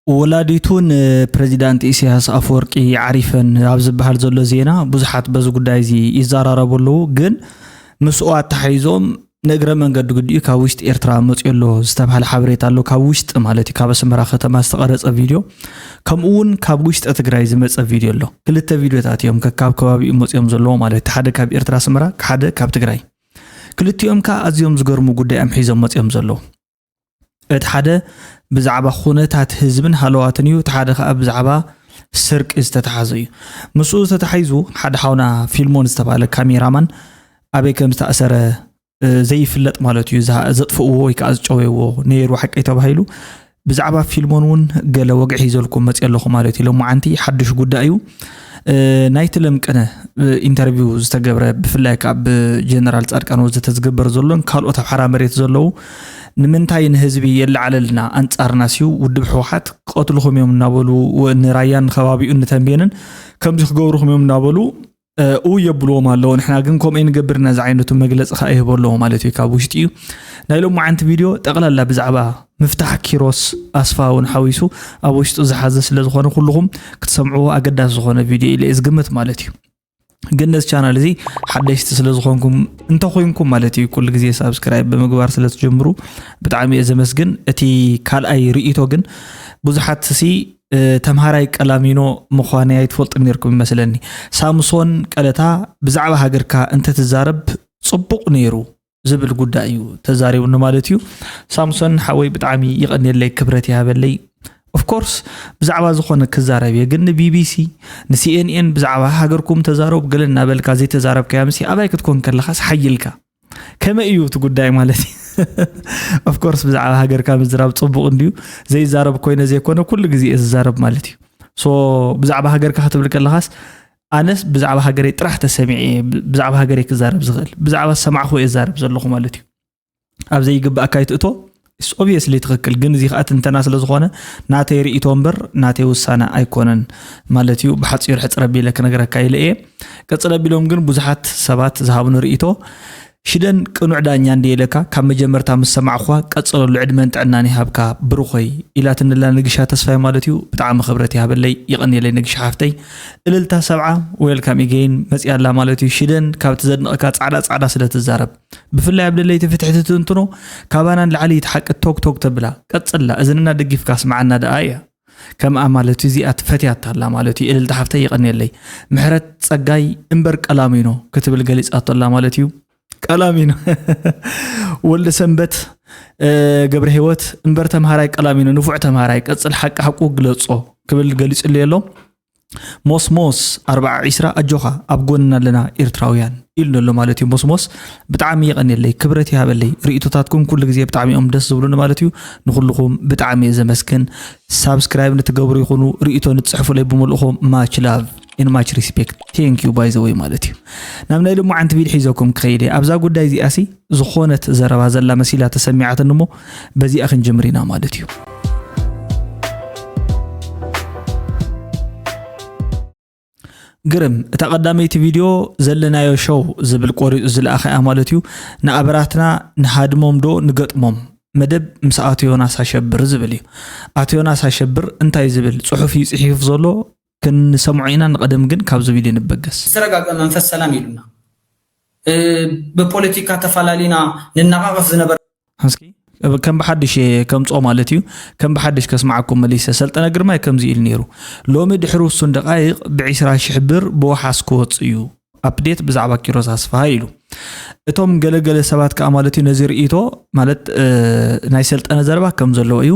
ወላዲቱ ንፕረዚዳንት ኢሳያስ ኣፈወርቂ ዓሪፈን ኣብ ዝበሃል ዘሎ ዜና ብዙሓት በዚ ጉዳይ እዚ ይዘራረቡ ኣለዉ። ግን ምስኡ ኣተሓሒዞም ንእግረ መንገዲ ግዲኡ ካብ ውሽጢ ኤርትራ መፅዮ ኣሎ ዝተባሃለ ሓበሬታ ኣሎ። ካብ ውሽጢ ማለት እዩ፣ ካብ ኣስመራ ከተማ ዝተቐረፀ ቪድዮ፣ ከምኡ እውን ካብ ውሽጢ ትግራይ ዝመፀ ቪድዮ ኣሎ። ክልተ ቪድዮታት እዮም ከካብ ከባቢኡ መፅዮም ዘለዉ ማለት እዩ። ሓደ ካብ ኤርትራ ኣስመራ፣ ሓደ ካብ ትግራይ። ክልቲኦም ከኣ ኣዝዮም ዝገርሙ ጉዳይ እዮም ሒዞም መፅዮም ዘለዉ። እቲ ሓደ ብዛዕባ ኩነታት ህዝብን ሃለዋትን እዩ፣ እቲ ሓደ ከኣ ብዛዕባ ስርቂ ዝተተሓዘ እዩ። ምስኡ ተታሒዙ ሓደ ሓውና ፊልሞን ዝተባህለ ካሜራማን ኣበይ ከም ዝተኣሰረ፣ እ፣ ዘይፍለጥ ማለት እዩ። ዝሃ-፣ ዘጥፍእዎ ወይ ከኣ ዝጨወይዎ ነይሩ ሓቀይ ተባሂሉ። ብዛዕባ ፊልሞን እውን ገለ ወግዒ ሒዘልኩም መፅየ ኣለኹ ማለት እዩ። ሎማዓንቲ ሓድሽ ጉዳይ እዩ። እ፣ ናይቲ ለምቅነ፣ እ፣ ኢንተርቪው ዝተገብረ፣ ብፍላይ ከኣ ብጀነራል ጻድቃን ወዘተ ዝግበር ዘሎን ካልኦት ኣብ ሓራ መሬት ዘለዉ፣ ንምንታይ ንህዝቢ የለዓለልና ኣንጻርና ሲዩ ውድብ ህወሓት ክቐትልኹም እዮም እናበሉ፣ ወ-፣ ንራያን ከባቢኡን ንተንቤንን ከምዚ ክገብሩኹም እዮም እናበሉ፣ እ፣ ኡ የብልዎም ኣለዉ። ንሕና ግን ከምኡ ንገብር ኢና ዝዓይነቱ መግለጺ ከኣ ይህቡ ኣለዉ ማለት እዩ። ካብ ውሽጢ እዩ። ናይ ሎማዓንቲ ቪድዮ ጠቕላላ ብዛዕባ ምፍታሕ ኪሮስ ኣስፋ እውን ሓዊሱ ኣብ ውሽጡ ዝሓዘ ስለ ዝኾነ ኩልኹም ክትሰምዕዎ ኣገዳሲ ዝኾነ ቪድዮ ኢለ እየ ዝግምት ማለት እዩ። ግን ነዚ ቻናል እዚ ሓደሽቲ ስለ ዝኾንኩም፣ እንተኾይንኩም ማለት እዩ፣ ኩሉ ግዜ ሳብስክራይብ ብምግባር ስለ ትጀምሩ ብጣዕሚ እየ ዘመስግን። እቲ ካልኣይ ርእይቶ ግን ብዙሓት ሲ፣ እ፣ ተምሃራይ ቀላሚኖ ምዃነይ ኣይትፈልጡን ነይርኩም ይመስለኒ። ሳምሶን ቀለታ ብዛዕባ ሃገርካ እንተትዛረብ ጽቡቕ ነይሩ ዝብል ጉዳይ እዩ ተዛሪቡኒ ማለት እዩ። ሳምሶን ሓወይ ብጣዕሚ ይቐንየለይ፣ ክብረት ይሃበለይ። ኦፍኮርስ ብዛዕባ ዝኾነ ክዛረብ እየ፣ ግን ንቢቢሲ ንሲኤንኤን ብዛዕባ ሃገርኩም ተዛረቡ ገለ እናበልካ ዘይተዛረብካያ ምስ ኣባይ ክትኮን ከለኻስ ሓይልካ ከመይ እዩ እቲ ጉዳይ ማለት እዩ? ኦፍኮርስ ብዛዕባ ሃገርካ ምዝራብ ጽቡቕ እንድዩ፣ ዘይዛረብ ኮይነ ዘይኮነ ኩሉ ግዜ እየ ዝዛረብ ማለት እዩ። ሶ ብዛዕባ ሃገርካ ክትብል ከለኻስ ኣነስ ብዛዕባ ሃገረይ ጥራሕ ተሰሚዐ እየ ብ-፣ ብዛዕባ ሃገረይ ክዛረብ ዝኽእል፣ ብዛዕባ ዝሰማዕኹ እየ ዝዛረብ ዘለኹ ማለት እዩ። ኣብ ዘይግባእ ካይትእቶ ኦብቪየስሊ ትኽክል፣ ግን እዚ ከዓ ትንተና ስለ ዝኾነ ናተይ ርእይቶ እምበር ናተይ ውሳነ ኣይኮነን ማለት እዩ። ብሓፂሩ ሕፅር ኣቢለ ክነግረካ ኢለ እየ። ቀፅል ኣቢሎም ግን ብዙሓት ሰባት ዝሃቡኒ ርእይቶ፣ ሽደን ቅኑዕ ዳኛ እንደ ኢለካ ካብ መጀመርታ ምስ ሰማዕኹዋ ቀፅለሉ፣ ዕድመን ጥዕናን ይሃብካ ብሩኸይ ኢላትንላ ንግሻ ተስፋይ ማለት እዩ። ብጣዕሚ ክብረት ይሃበለይ፣ ይቐንየለይ ንግሻ ሓፍተይ። እልልታ ሰብዓ ዌልካም ኢገይን መፅያ ኣላ ማለት እዩ። ሽደን ካብቲ ዘድንቐካ ፃዕዳ ፃዕዳ ስለ ትዛረብ፣ ብፍላይ ኣብ ደለይቲ ፍትሒ ትትንትኖ፣ ካባና ንላዕሊ እቲ ሓቂ ቶግ ቶግ ተብላ። ቀፅላ፣ እዝንና ደጊፍካ ስምዓና ደኣ እያ። ከምኣ ማለት እዩ፣ እዚኣ ትፈትያታ ኣላ ማለት እዩ። እልልታ ሓፍተይ ይቐንየለይ። ምሕረት ጸጋይ እምበር ቀላሚኖ ክትብል ገሊጻቶ ኣላ ማለት እዩ። ቀላሚኖ። ወልደ ሰንበት፣ እ፣ ገብረ ህይወት እምበር ተምሃራይ ቀላሚኖ፣ ንፉዕ ተምሃራይ፣ ቀጽል፣ ሓቂ ሓቁ ግለጾ ክብል ገሊጹለይ ኣሎ። ሞስሞስ ኣርብዓ ዒስራ ኣጆኻ ኣብ ጎንና ኣለና ኤርትራውያን ኢሉ ኣሎ ማለት እዩ። ሞስሞስ ብጣዕሚ የቐንየለይ፣ ክብረት ይሃበለይ። ርእይቶታትኩም ኩሉ ግዜ ብጣዕሚ እዮም ደስ ዝብሉኒ ማለት እዩ። ንኹልኹም ብጣዕሚ እየ ዘመስግን። ሳብስክራይብ ንትገብሩ ይኹኑ፣ ርእይቶ ንትጽሕፉለይ ብምልእኹም ማች ላቭ ኤን ማች ሪስፔክት። ቴንክ ዩ ባይ ዘ ወይ ማለት እዩ። ናብ ናይ ሎማዓንቲ ቪድ ሒዘኩም ክኸይድ እየ። ኣብዛ ጉዳይ እዚኣ ሲ ዝኾነት ዘረባ ዘላ መሲላ ተሰሚዓትኒ እሞ በዚኣ ክንጅምር ኢና ማለት እዩ። ግርም፣ እታ ቀዳመይቲ ቪድዮ ዘለናዮ ሾው ዝብል ቆሪጹ ዝለኣኸ እያ ማለት እዩ። ንኣበራትና ንሃድሞም ዶ ንገጥሞም? መደብ ምስ ኣቶ ዮናስ ኣሸብር ዝብል እዩ። ኣቶ ዮናስ ኣሸብር እንታይ ዝብል ጽሑፍ እዩ ጽሒፉ ዘሎ? ክንሰምዖ ኢና። ንቐደም ግን ካብዚ ቪድዮ ንበገስ። ዝተረጋግአ መንፈስ ሰላም ኢሉና። እ፣ ብፖለቲካ ተፈላሊና ንነቓቐፍ ዝነበረ እስኪ ከም ብሓድሽ እየ ከምጽኦ ማለት እዩ። ከም ብሓድሽ ከስምዓኩም መሊሰ። ሰልጠነ ግርማይ ከምዚ ኢሉ ነይሩ። ሎሚ ድሕሪ ውሱን ደቓይቕ ብዒስራ ሽሕ ብር ብወሓስ ክወጽእ እዩ። ኣፕዴት ብዛዕባ ኪሮስ ኣስፍሃ ኢሉ። እቶም ገለገለ ሰባት ከኣ ማለት እዩ ነዚ ርእይቶ ማለት፣ እ፣ ናይ ሰልጠነ ዘረባ ከም ዘለዎ እዩ።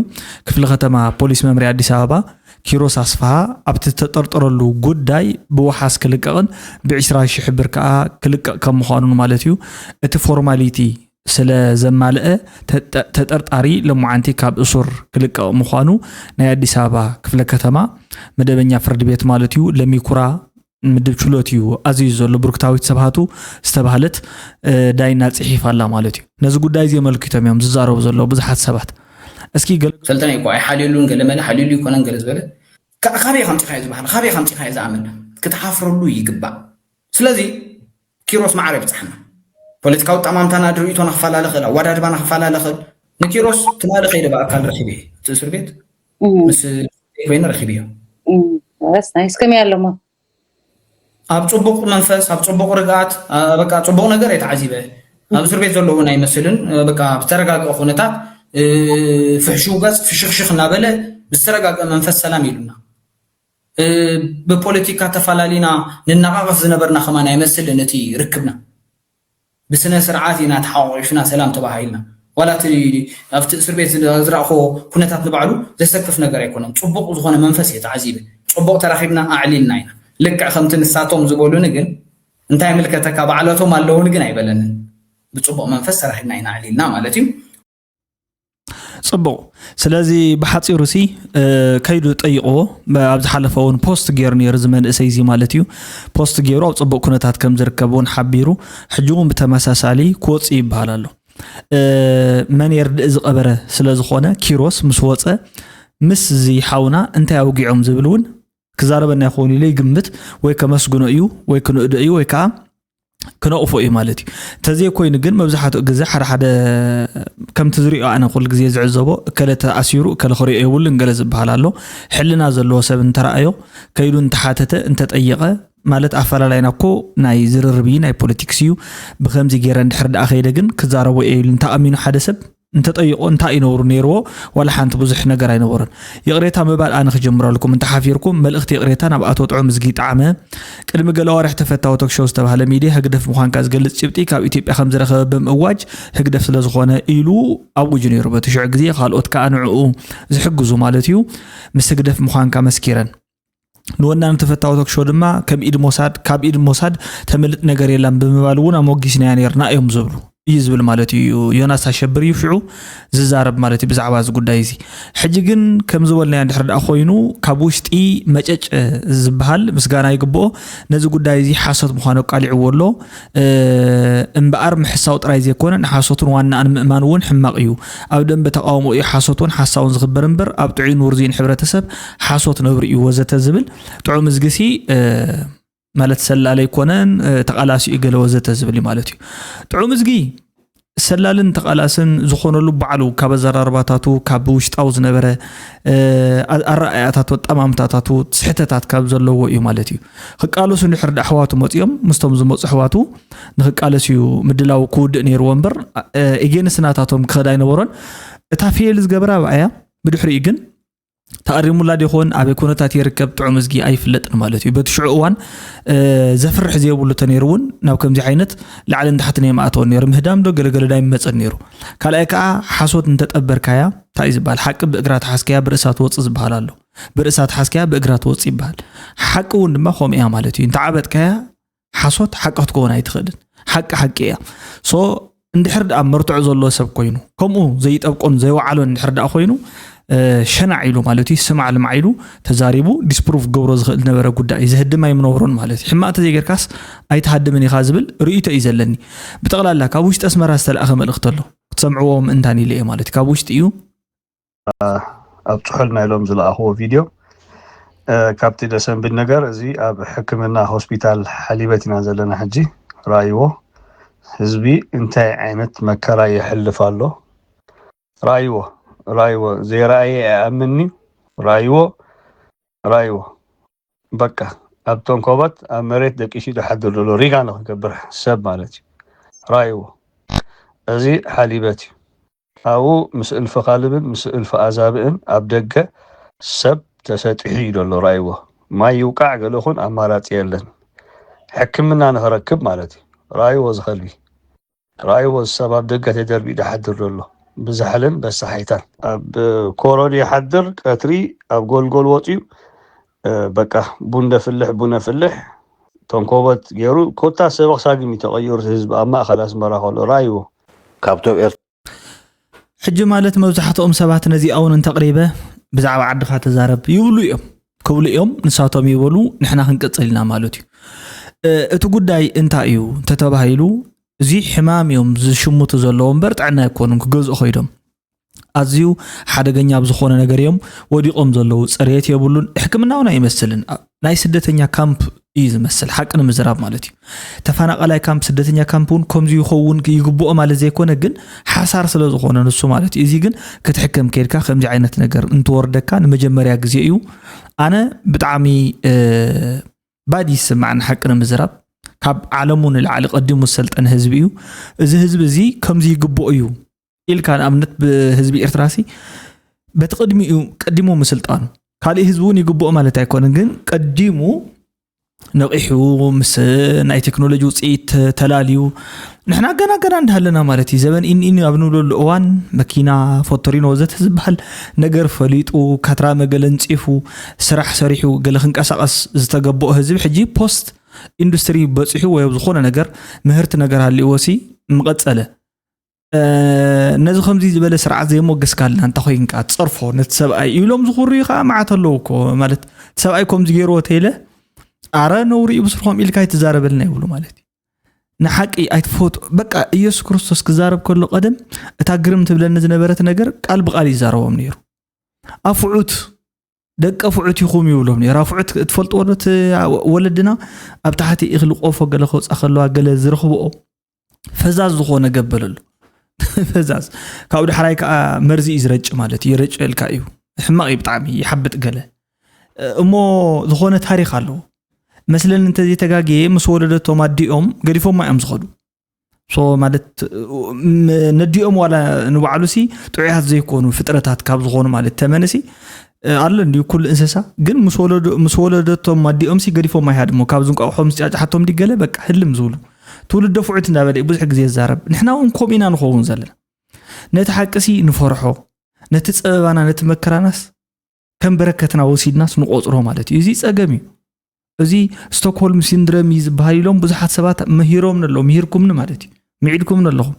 ክፍለ ከተማ ፖሊስ መምርያ ኣዲስ ኣበባ ኪሮስ ኣስፍሃ ኣብቲ ዝተጠርጠረሉ ጉዳይ ብወሓስ ክልቀቕን ብዒስራ ሽሕ ብር ከኣ ክልቀቕ ከም ምዃኑን ማለት እዩ። እቲ ፎርማሊቲ ስለ ዘማልአ ተጠ-፣ ተጠርጣሪ ሎማዓንቲ ካብ እሱር ክልቀቕ ምዃኑ ናይ ኣዲስ ኣበባ ክፍለ ከተማ መደበኛ ፍርዲ ቤት ማለት እዩ ለሚኩራ ምድብ ችሎት እዩ ኣዝዩ ዘሎ። ብሩክታዊት ስብሃቱ ዝተባህለት፣ እ፣ ዳይና ጽሒፋ ኣላ ማለት እዩ። ነዚ ጉዳይ እዚ ኣመልኪቶም እዮም ዝዛረቡ ዘለዉ ብዙሓት ሰባት። እስኪ ገለ ሰልጠነ እኮ ኣይሓልየሉን፣ ገለ መለ ሓልየሉ ይኮነን ገለ ዝበለ። ካ-፣ ካበይ ከምፂኻዮ ዝበሃል፣ ካበይ ከምፂኻዮ ዝኣምን ክትሓፍረሉ ይግባእ። ስለዚ ኪሮስ ማዕረ ይብፅሓና። ፖለቲካዊ ጠማምታና፣ ድርኢቶና ክፈላለ ክእል፣ ኣወዳድባና ክፈላለ ክእል። ንኪሮስ ትማሊ ከይደ ብኣካል ረኺበ እየ እቲ እስር ቤት እም። ምስ ኮይኑ ረኺብዮ። ስ ናይስ ከመይ ኣለሞ? ኣብ ፅቡቕ መንፈስ፣ ኣብ ፅቡቕ ርግኣት፣ አ፣ በቃ ፅቡቕ ነገር እየ ተዓዚበ። ኣብ እስር ቤት ዘለዉ ኣይመስልን። አ፣ በቃ ብዝተረጋግአ ኩነታት፣ እ፣ ፍሕሹው ገፅ ፍሽኽሽኽ እናበለ ብዝተረጋግአ መንፈስ ሰላም ኢሉና። እ፣ ብፖለቲካ ተፈላሊና ንነቓቐፍ ዝነበርና ከማን ኣይመስልን እቲ ርክብና። ብስነ ስርዓት ኢና ተሓቋቒፍና ሰላም ተባሃሂልና። ዋላ እቲ ኣብቲ እስር ቤት ዝረ-፣ ዝረኣኹዎ ኩነታት ንባዕሉ ዘሰክፍ ነገር ኣይኮነን። ፅቡቕ ዝኾነ መንፈስ እየ ተዓዚበ። ፅቡቕ ተራኺብና ኣዕሊልና ኢና። ልክዕ ከምቲ ንሳቶም ዝበሉኒ ግን እንታይ ምልከተካ ባዕለቶም ኣለውን ግን ኣይበለንን። ብፅቡቕ መንፈስ ተራኺብና ኢና ኣዕሊልና ማለት እዩ። ፅቡቕ። ስለዚ ብሓፂሩ ሲ እ፣ ከይዱ ጠይቕዎ። ኣብ ዝሓለፈ እውን ፖስት ገይሩ ነይሩ እዚ መንእሰይ እዚ ማለት እዩ። ፖስት ገይሩ ኣብ ፅቡቕ ኩነታት ከም ዝርከብ እውን ሓቢሩ፣ ሕጂ እውን ብተመሳሳሊ ክወፅእ ይበሃል ኣሎ። እ፣ መን የርድእ ዝቐበረ ስለ ዝኾነ ኪሮስ ምስ ወፀ ምስ እዚ ሓውና እንታይ ኣውጊዖም ዝብል እውን ክዛረበና ይኸውን ኢለ ይግምት። ወይ ከመስግኖ እዩ ወይ ክንእዶ እዩ ወይ ከዓ ክነቕፎ እዩ ማለት እዩ። እንተዘይኮይኑ ግን መብዛሕትኡ ግዜ ሓደ ሓደ ከምቲ ዝሪኦ ኣነ ኩሉ ግዜ ዝዕዘቦ እከለ ተኣሲሩ እከለ ክሪኦ የብሉን ገለ ዝበሃል ኣሎ። ሕልና ዘለዎ ሰብ እንተረኣዮ ከይዱ እንተሓተተ እንተጠየቐ ማለት ኣፈላላይና እኮ ናይ ዝርርብ እዩ ናይ ፖለቲክስ እዩ። ብከምዚ ገይረ እንድሕር ደኣ ከይደ ግን ክዛረቦ እየ ኢሉ እንተኣሚኑ ሓደ ሰብ እንተጠይቆ እንታይ ይነብሩ ነይርዎ? ዋላ ሓንቲ ብዙሕ ነገር ኣይነበሮን። ይቕሬታ ምባል ኣነ ክጀምረልኩም እንተሓፊርኩም መልእኽቲ ይቕሬታ ናብ ኣቶ ጥዑም እዝጊ ጠዓመ። ቅድሚ ገለ ኣዋርሕ ተፈታዊ ቶክሾው ዝተባህለ ሚድያ ህግደፍ ምዃንካ ዝገልጽ ጭብጢ ካብ ኢትዮጵያ ከም ዝረኸበ ብምእዋጅ ህግደፍ ስለ ዝኾነ ኢሉ ኣውጁ ነይሩ። በቲ ሽዑ ግዜ ካልኦት ከኣ ንዕኡ ዝሕግዙ ማለት እዩ ምስ ህግደፍ ምዃንካ መስኪረን። ንወናኒ ተፈታዊ ቶክሾው ድማ ከም ኢድ ሞሳድ ካብ ኢድ ሞሳድ ተምልጥ ነገር የላን ብምባል እውን ኣሞጊስናያ ነርና እዮም ዝብሉ እዩ ዝብል ማለት እዩ። ዮናስ ኣሸብር እዩ ሽዑ ዝዛረብ ማለት እዩ ብዛዕባ እዚ ጉዳይ እዚ። ሕጂ ግን ከም ዝበልናዮ እንድሕር ደኣ ኮይኑ ካብ ውሽጢ መጨጭ ዝበሃል ምስጋና ይግብኦ ነዚ ጉዳይ እዚ ሓሶት ምዃኑ ኣቃሊዕዎ ኣሎ። እ፣ እምበኣር ምሕሳው ጥራይ ዘይኮነ ንሓሶትን ዋናኣን ምእማን እውን ሕማቕ እዩ። ኣብ ደንበ ተቃውሞ እዩ ሓሶት እውን ሓሳውን ዝኽበር እምበር ኣብ ጥዑይን ውርዙይን ሕብረተሰብ ሓሶት ነውሪ እዩ ወዘተ ዝብል ጥዑም እዝጊ ሲ እ፣ ማለት ሰላል ኣይኮነን እ፣ ተቃላሲ እዩ ገለ ወዘተ ዝብል እዩ ማለት እዩ። ጥዑም እዝጊ ሰላልን ተቃላስን ዝኾነሉ ባዕሉ ካብ ኣዘራርባታቱ ካብ ውሽጣዊ ዝነበረ እ፣ ኣ- ኣረኣእያታቱ ኣጠማምታታቱ ስሕተታት ካብ ዘለዎ እዩ ማለት እዩ። ክቃለሱ እንድሕር ዳ ኣሕዋቱ መፂኦም ምስቶም ዝመፁ ኣሕዋቱ ንክቃለስ እዩ ምድላው ክውድእ ነይርዎ እምበር እ፣ ኤጌንስት ናታቶም ክኸድ ኣይነበሮን። እታ ፌል ዝገብራ ኣብኣ እያ። ብድሕሪኡ ግን ተኣሪሙላ ዶ ይኸውን ኣበይ ኩነታት ይርከብ ጥዑም እዝጊ ኣይፍለጥን ማለት እዩ። በቲ ሽዑ እዋን እ፣ ዘፍርሕ ዘይብሉ ተነይሩ እውን ናብ ከምዚ ዓይነት ላዕልን ታሕትን የማእተወን ነይሩ። ምህዳም ዶ ገለገለ ዳ ይመፀን ነይሩ። ካልኣይ ከዓ ሓሶት እንተጠበርካያ እንታይ እዩ ዝበሃል ሓቂ ብእግራ ተሓዝካያ ብርእሳ ትወፅእ ዝበሃል ኣሎ። ብርእሳ ተሓዝካያ ብእግራ ትወፅእ ይበሃል። ሓቂ እውን ድማ ከምኡ እያ ማለት እዩ። እንተዓበጥካያ ሓሶት ሓቂ ክትከውን ኣይትኽእልን። ሓቂ ሓቂ እያ። ሶ እንድሕር ደኣ መርትዖ ዘለዎ ሰብ ኮይኑ ከምኡ ዘይጠብቆን ዘይወዓሎን እንድሕር ደኣ ኮይኑ እ፣ ሸናዕ ኢሉ ማለት እዩ ስማዕ ልማዕ ኢሉ ተዛሪቡ ዲስፕሩቭ ክገብሮ ዝኽእል ነበረ ጉዳይ እዩ። ዘህድም ኣይምነብሮን ማለት እዩ። ሕማቕ ተዘይጌርካስ ኣይትሃድምን ኢኻ ዝብል ርእይቶ እዩ ዘለኒ። ብጠቕላላ ካብ ውሽጢ ኣስመራ ዝተላእኸ መልእኽቲ ኣሎ ክትሰምዕዎ ምእንታን ኢለ እየ ማለት እዩ። ካብ ውሽጢ እዩ። ኣብ ጭሑል ናይሎም ዝለኣኽዎ ቪድዮ እ፣ ካብቲ ደሰንብል ነገር እዚ ኣብ ሕክምና ሆስፒታል ሓሊበት ኢና ዘለና ሕጂ። ራእይዎ ህዝቢ እንታይ ዓይነት መከራ የሕልፍ ኣሎ። ራእይዎ ራእይዎ ዘይረኣየ ኣይኣምንኒ። ራእይዎ ራእይዎ በቃ ኣብ ተንኮበት ኣብ መሬት ደቂሱ ዝሓድር ዘሎ ሪጋ ንክገብር ሰብ ማለት እዩ። ራእይዎ እዚ ሓሊበት እዩ። ኣብኡ ምስ እልፊ ካልብን ምስ እልፊ ኣዛብእን ኣብ ደገ ሰብ ተሰጢሑ እዩ ዘሎ። ራእይዎ ማይ ይውቃዕ ገለኹን ኣማራፂ የለን። ሕክምና ንክረክብ ማለት እዩ። ራእይዎ ዝኸልቢ ራእይዎ እዚ ሰብ ኣብ ደገ ተደርቢኡ ዝሓድር ዘሎ ብዛሕልን በሳሓይታን ኣብ ኮሮን ይሓድር ቀትሪ ኣብ ጎልጎል ወፅዩ እ፣ በቃ ቡን ደፍልሕ ቡን ኣፍልሕ ተንኮበት ገይሩ ኮታ ሰበቕ ሳግም እዩ ተቐይሩ እቲ ህዝቢ ኣብ ማእኸል ኣስመራ ከሎ ራእይዎ። ካብቶም ኤር ሕጂ ማለት መብዛሕትኦም ሰባት ነዚኣ እውን እንተቕሪበ ብዛዕባ ዓድኻ ተዛረብ ይብሉ እዮም ክብሉ እዮም ንሳቶም ይበሉ ንሕና ክንቅፅል ኢና ማለት እዩ እ፣ እቲ ጉዳይ እንታይ እዩ እንተተባሂሉ እዚ ሕማም እዮም ዝሽምቱ ዘለዎ እምበር ጥዕና ኣይኮኑን ክገዝኡ ከይዶም ኣዝዩ ሓደገኛ ኣብ ዝኾነ ነገር እዮም ወዲቖም ዘለዉ ፅሬት የብሉን ሕክምና እውን ኣይመስልን ናይ ስደተኛ ካምፕ እዩ ዝመስል፣ ሓቂ ንምዝራብ ማለት እዩ። ተፈናቐላይ ካምፕ፣ ስደተኛ ካምፕ እውን ከምዚ ይኸውን ይግብኦ ማለት ዘይኮነ፣ ግን ሓሳር ስለ ዝኾነ ንሱ ማለት እዩ። እዚ ግን ክትሕከም ከይድካ ከምዚ ዓይነት ነገር እንትወርደካ ንመጀመርያ ግዜ እዩ። ኣነ ብጣዕሚ ባድ ይስማዕን ሓቂ ንምዝራብ፣ ካብ ዓለሙ ንላዕሊ ቀዲሙ ዝሰልጠነ ህዝቢ እዩ። እዚ ህዝቢ እዚ ከምዚ ይግብኦ እዩ ኢልካ ንኣብነት ብህዝቢ ኤርትራሲ በቲ ቅድሚኡ ቀዲሙ ምስልጣኑ፣ ካልእ ህዝቢ እውን ይግብኦ ማለት ኣይኮነን፣ ግን ቀዲሙ ነቒሑ ምስ ናይ ቴክኖሎጂ ውፅኢት ተላልዩ ንሕና ገና ገና እንዳሃለና ማለት እዩ። ዘበን ኢንኢን ኣብ ንብለሉ እዋን መኪና፣ ፎቶሪኖ ወዘተ ዝበሃል ነገር ፈሊጡ፣ ካትራመ ገለ እንፂፉ፣ ስራሕ ሰሪሑ ገለ ክንቀሳቐስ ዝተገበኦ ህዝቢ ሕጂ ፖስት ኢንዱስትሪ በፂሑ ወይ ኣብ ዝኾነ ነገር ምህርቲ ነገር ሃልዎ ሲ ምቐፀለ። ነዚ ከምዚ ዝበለ ስርዓት ዘየሞገስካልና እንተ ኮይንካ ትፀርፎ ነቲ ሰብኣይ ኢሎም ዝኹርዩ ከዓ መዓት ኣለዉ እኮ። ማለት እቲ ሰብኣይ ከምዚ ገይርዎ ተይለ ኣረ ነውሪ እዩ ብስርሖም ኢልካ ኣይትዛረበልና ይብሉ ማለት እዩ። ንሓቂ ኣይትፈቱ። በቃ ኢየሱስ ክርስቶስ ክዛረብ ከሎ ቀደም እታ ግርም ትብለኒ ዝነበረት ነገር ቃል ብቃል ይዛረቦም ነይሩ። ኣፍዑት ደቂ ኣፍዑት ኢኹም ይብሎም ነይሩ። ኣፍዑት ትፈልጥዎ ዶ? እቲ ወለድና ኣብ ታሕቲ እኽሊ ቆፎ ገለ ከውፃ ከለዋ ገለ ዝረኽብኦ ፈዛዝ ዝኾነ ገበለሉ። ፈዛዝ ካብኡ ዳሕራይ ከዓ መርዚ እዩ ዝረጭ ማለት እዩ። ይረጭ እልካ እዩ። ሕማቕ እዩ ብጣዕሚ፣ ይሓብጥ ገለ። እሞ ዝኾነ ታሪኽ ኣለዎ። መስለኒ እንተዘይተጋግየ ምስ ወለደቶም ኣዲኦም ገዲፎማ እዮም ዝኸዱ። ሶ ማለት ነዲኦም ዋላ ንባዕሉ ሲ ጥዑያት ዘይኮኑ ፍጥረታት ካብ ዝኾኑ ማለት ተመንሲ ኣሎ እንዲዩ ኩሉ እንስሳ። ግን ምስ ወለደቶም ኣዲኦም ሲ ገዲፎም ኣይሃድሞ። ካብ ዝንቋቑሖም ዝጫጫሓቶም ዲ ገለ በቃ ህልም ዝብሉ ትውልዶ ፍዑት እንዳበለ ብዙሕ ግዜ ይዛረብ። ንሕና እውን ከምኡ ኢና ንኸውን ዘለና። ነቲ ሓቂ ሲ ንፈርሖ፣ ነቲ ፀበባና ነቲ መከራናስ ከም በረከትና ወሲድናስ ንቆፅሮ ማለት እዩ። እዚ ፀገም እዩ። እዚ ስቶክሆልም ሲንድረም እዩ ዝበሃል ኢሎም ብዙሓት ሰባት መሂሮም ነለዉ፣ ምሂርኩምኒ ማለት እዩ፣ ምዒድኩምኒ ኣለኹም።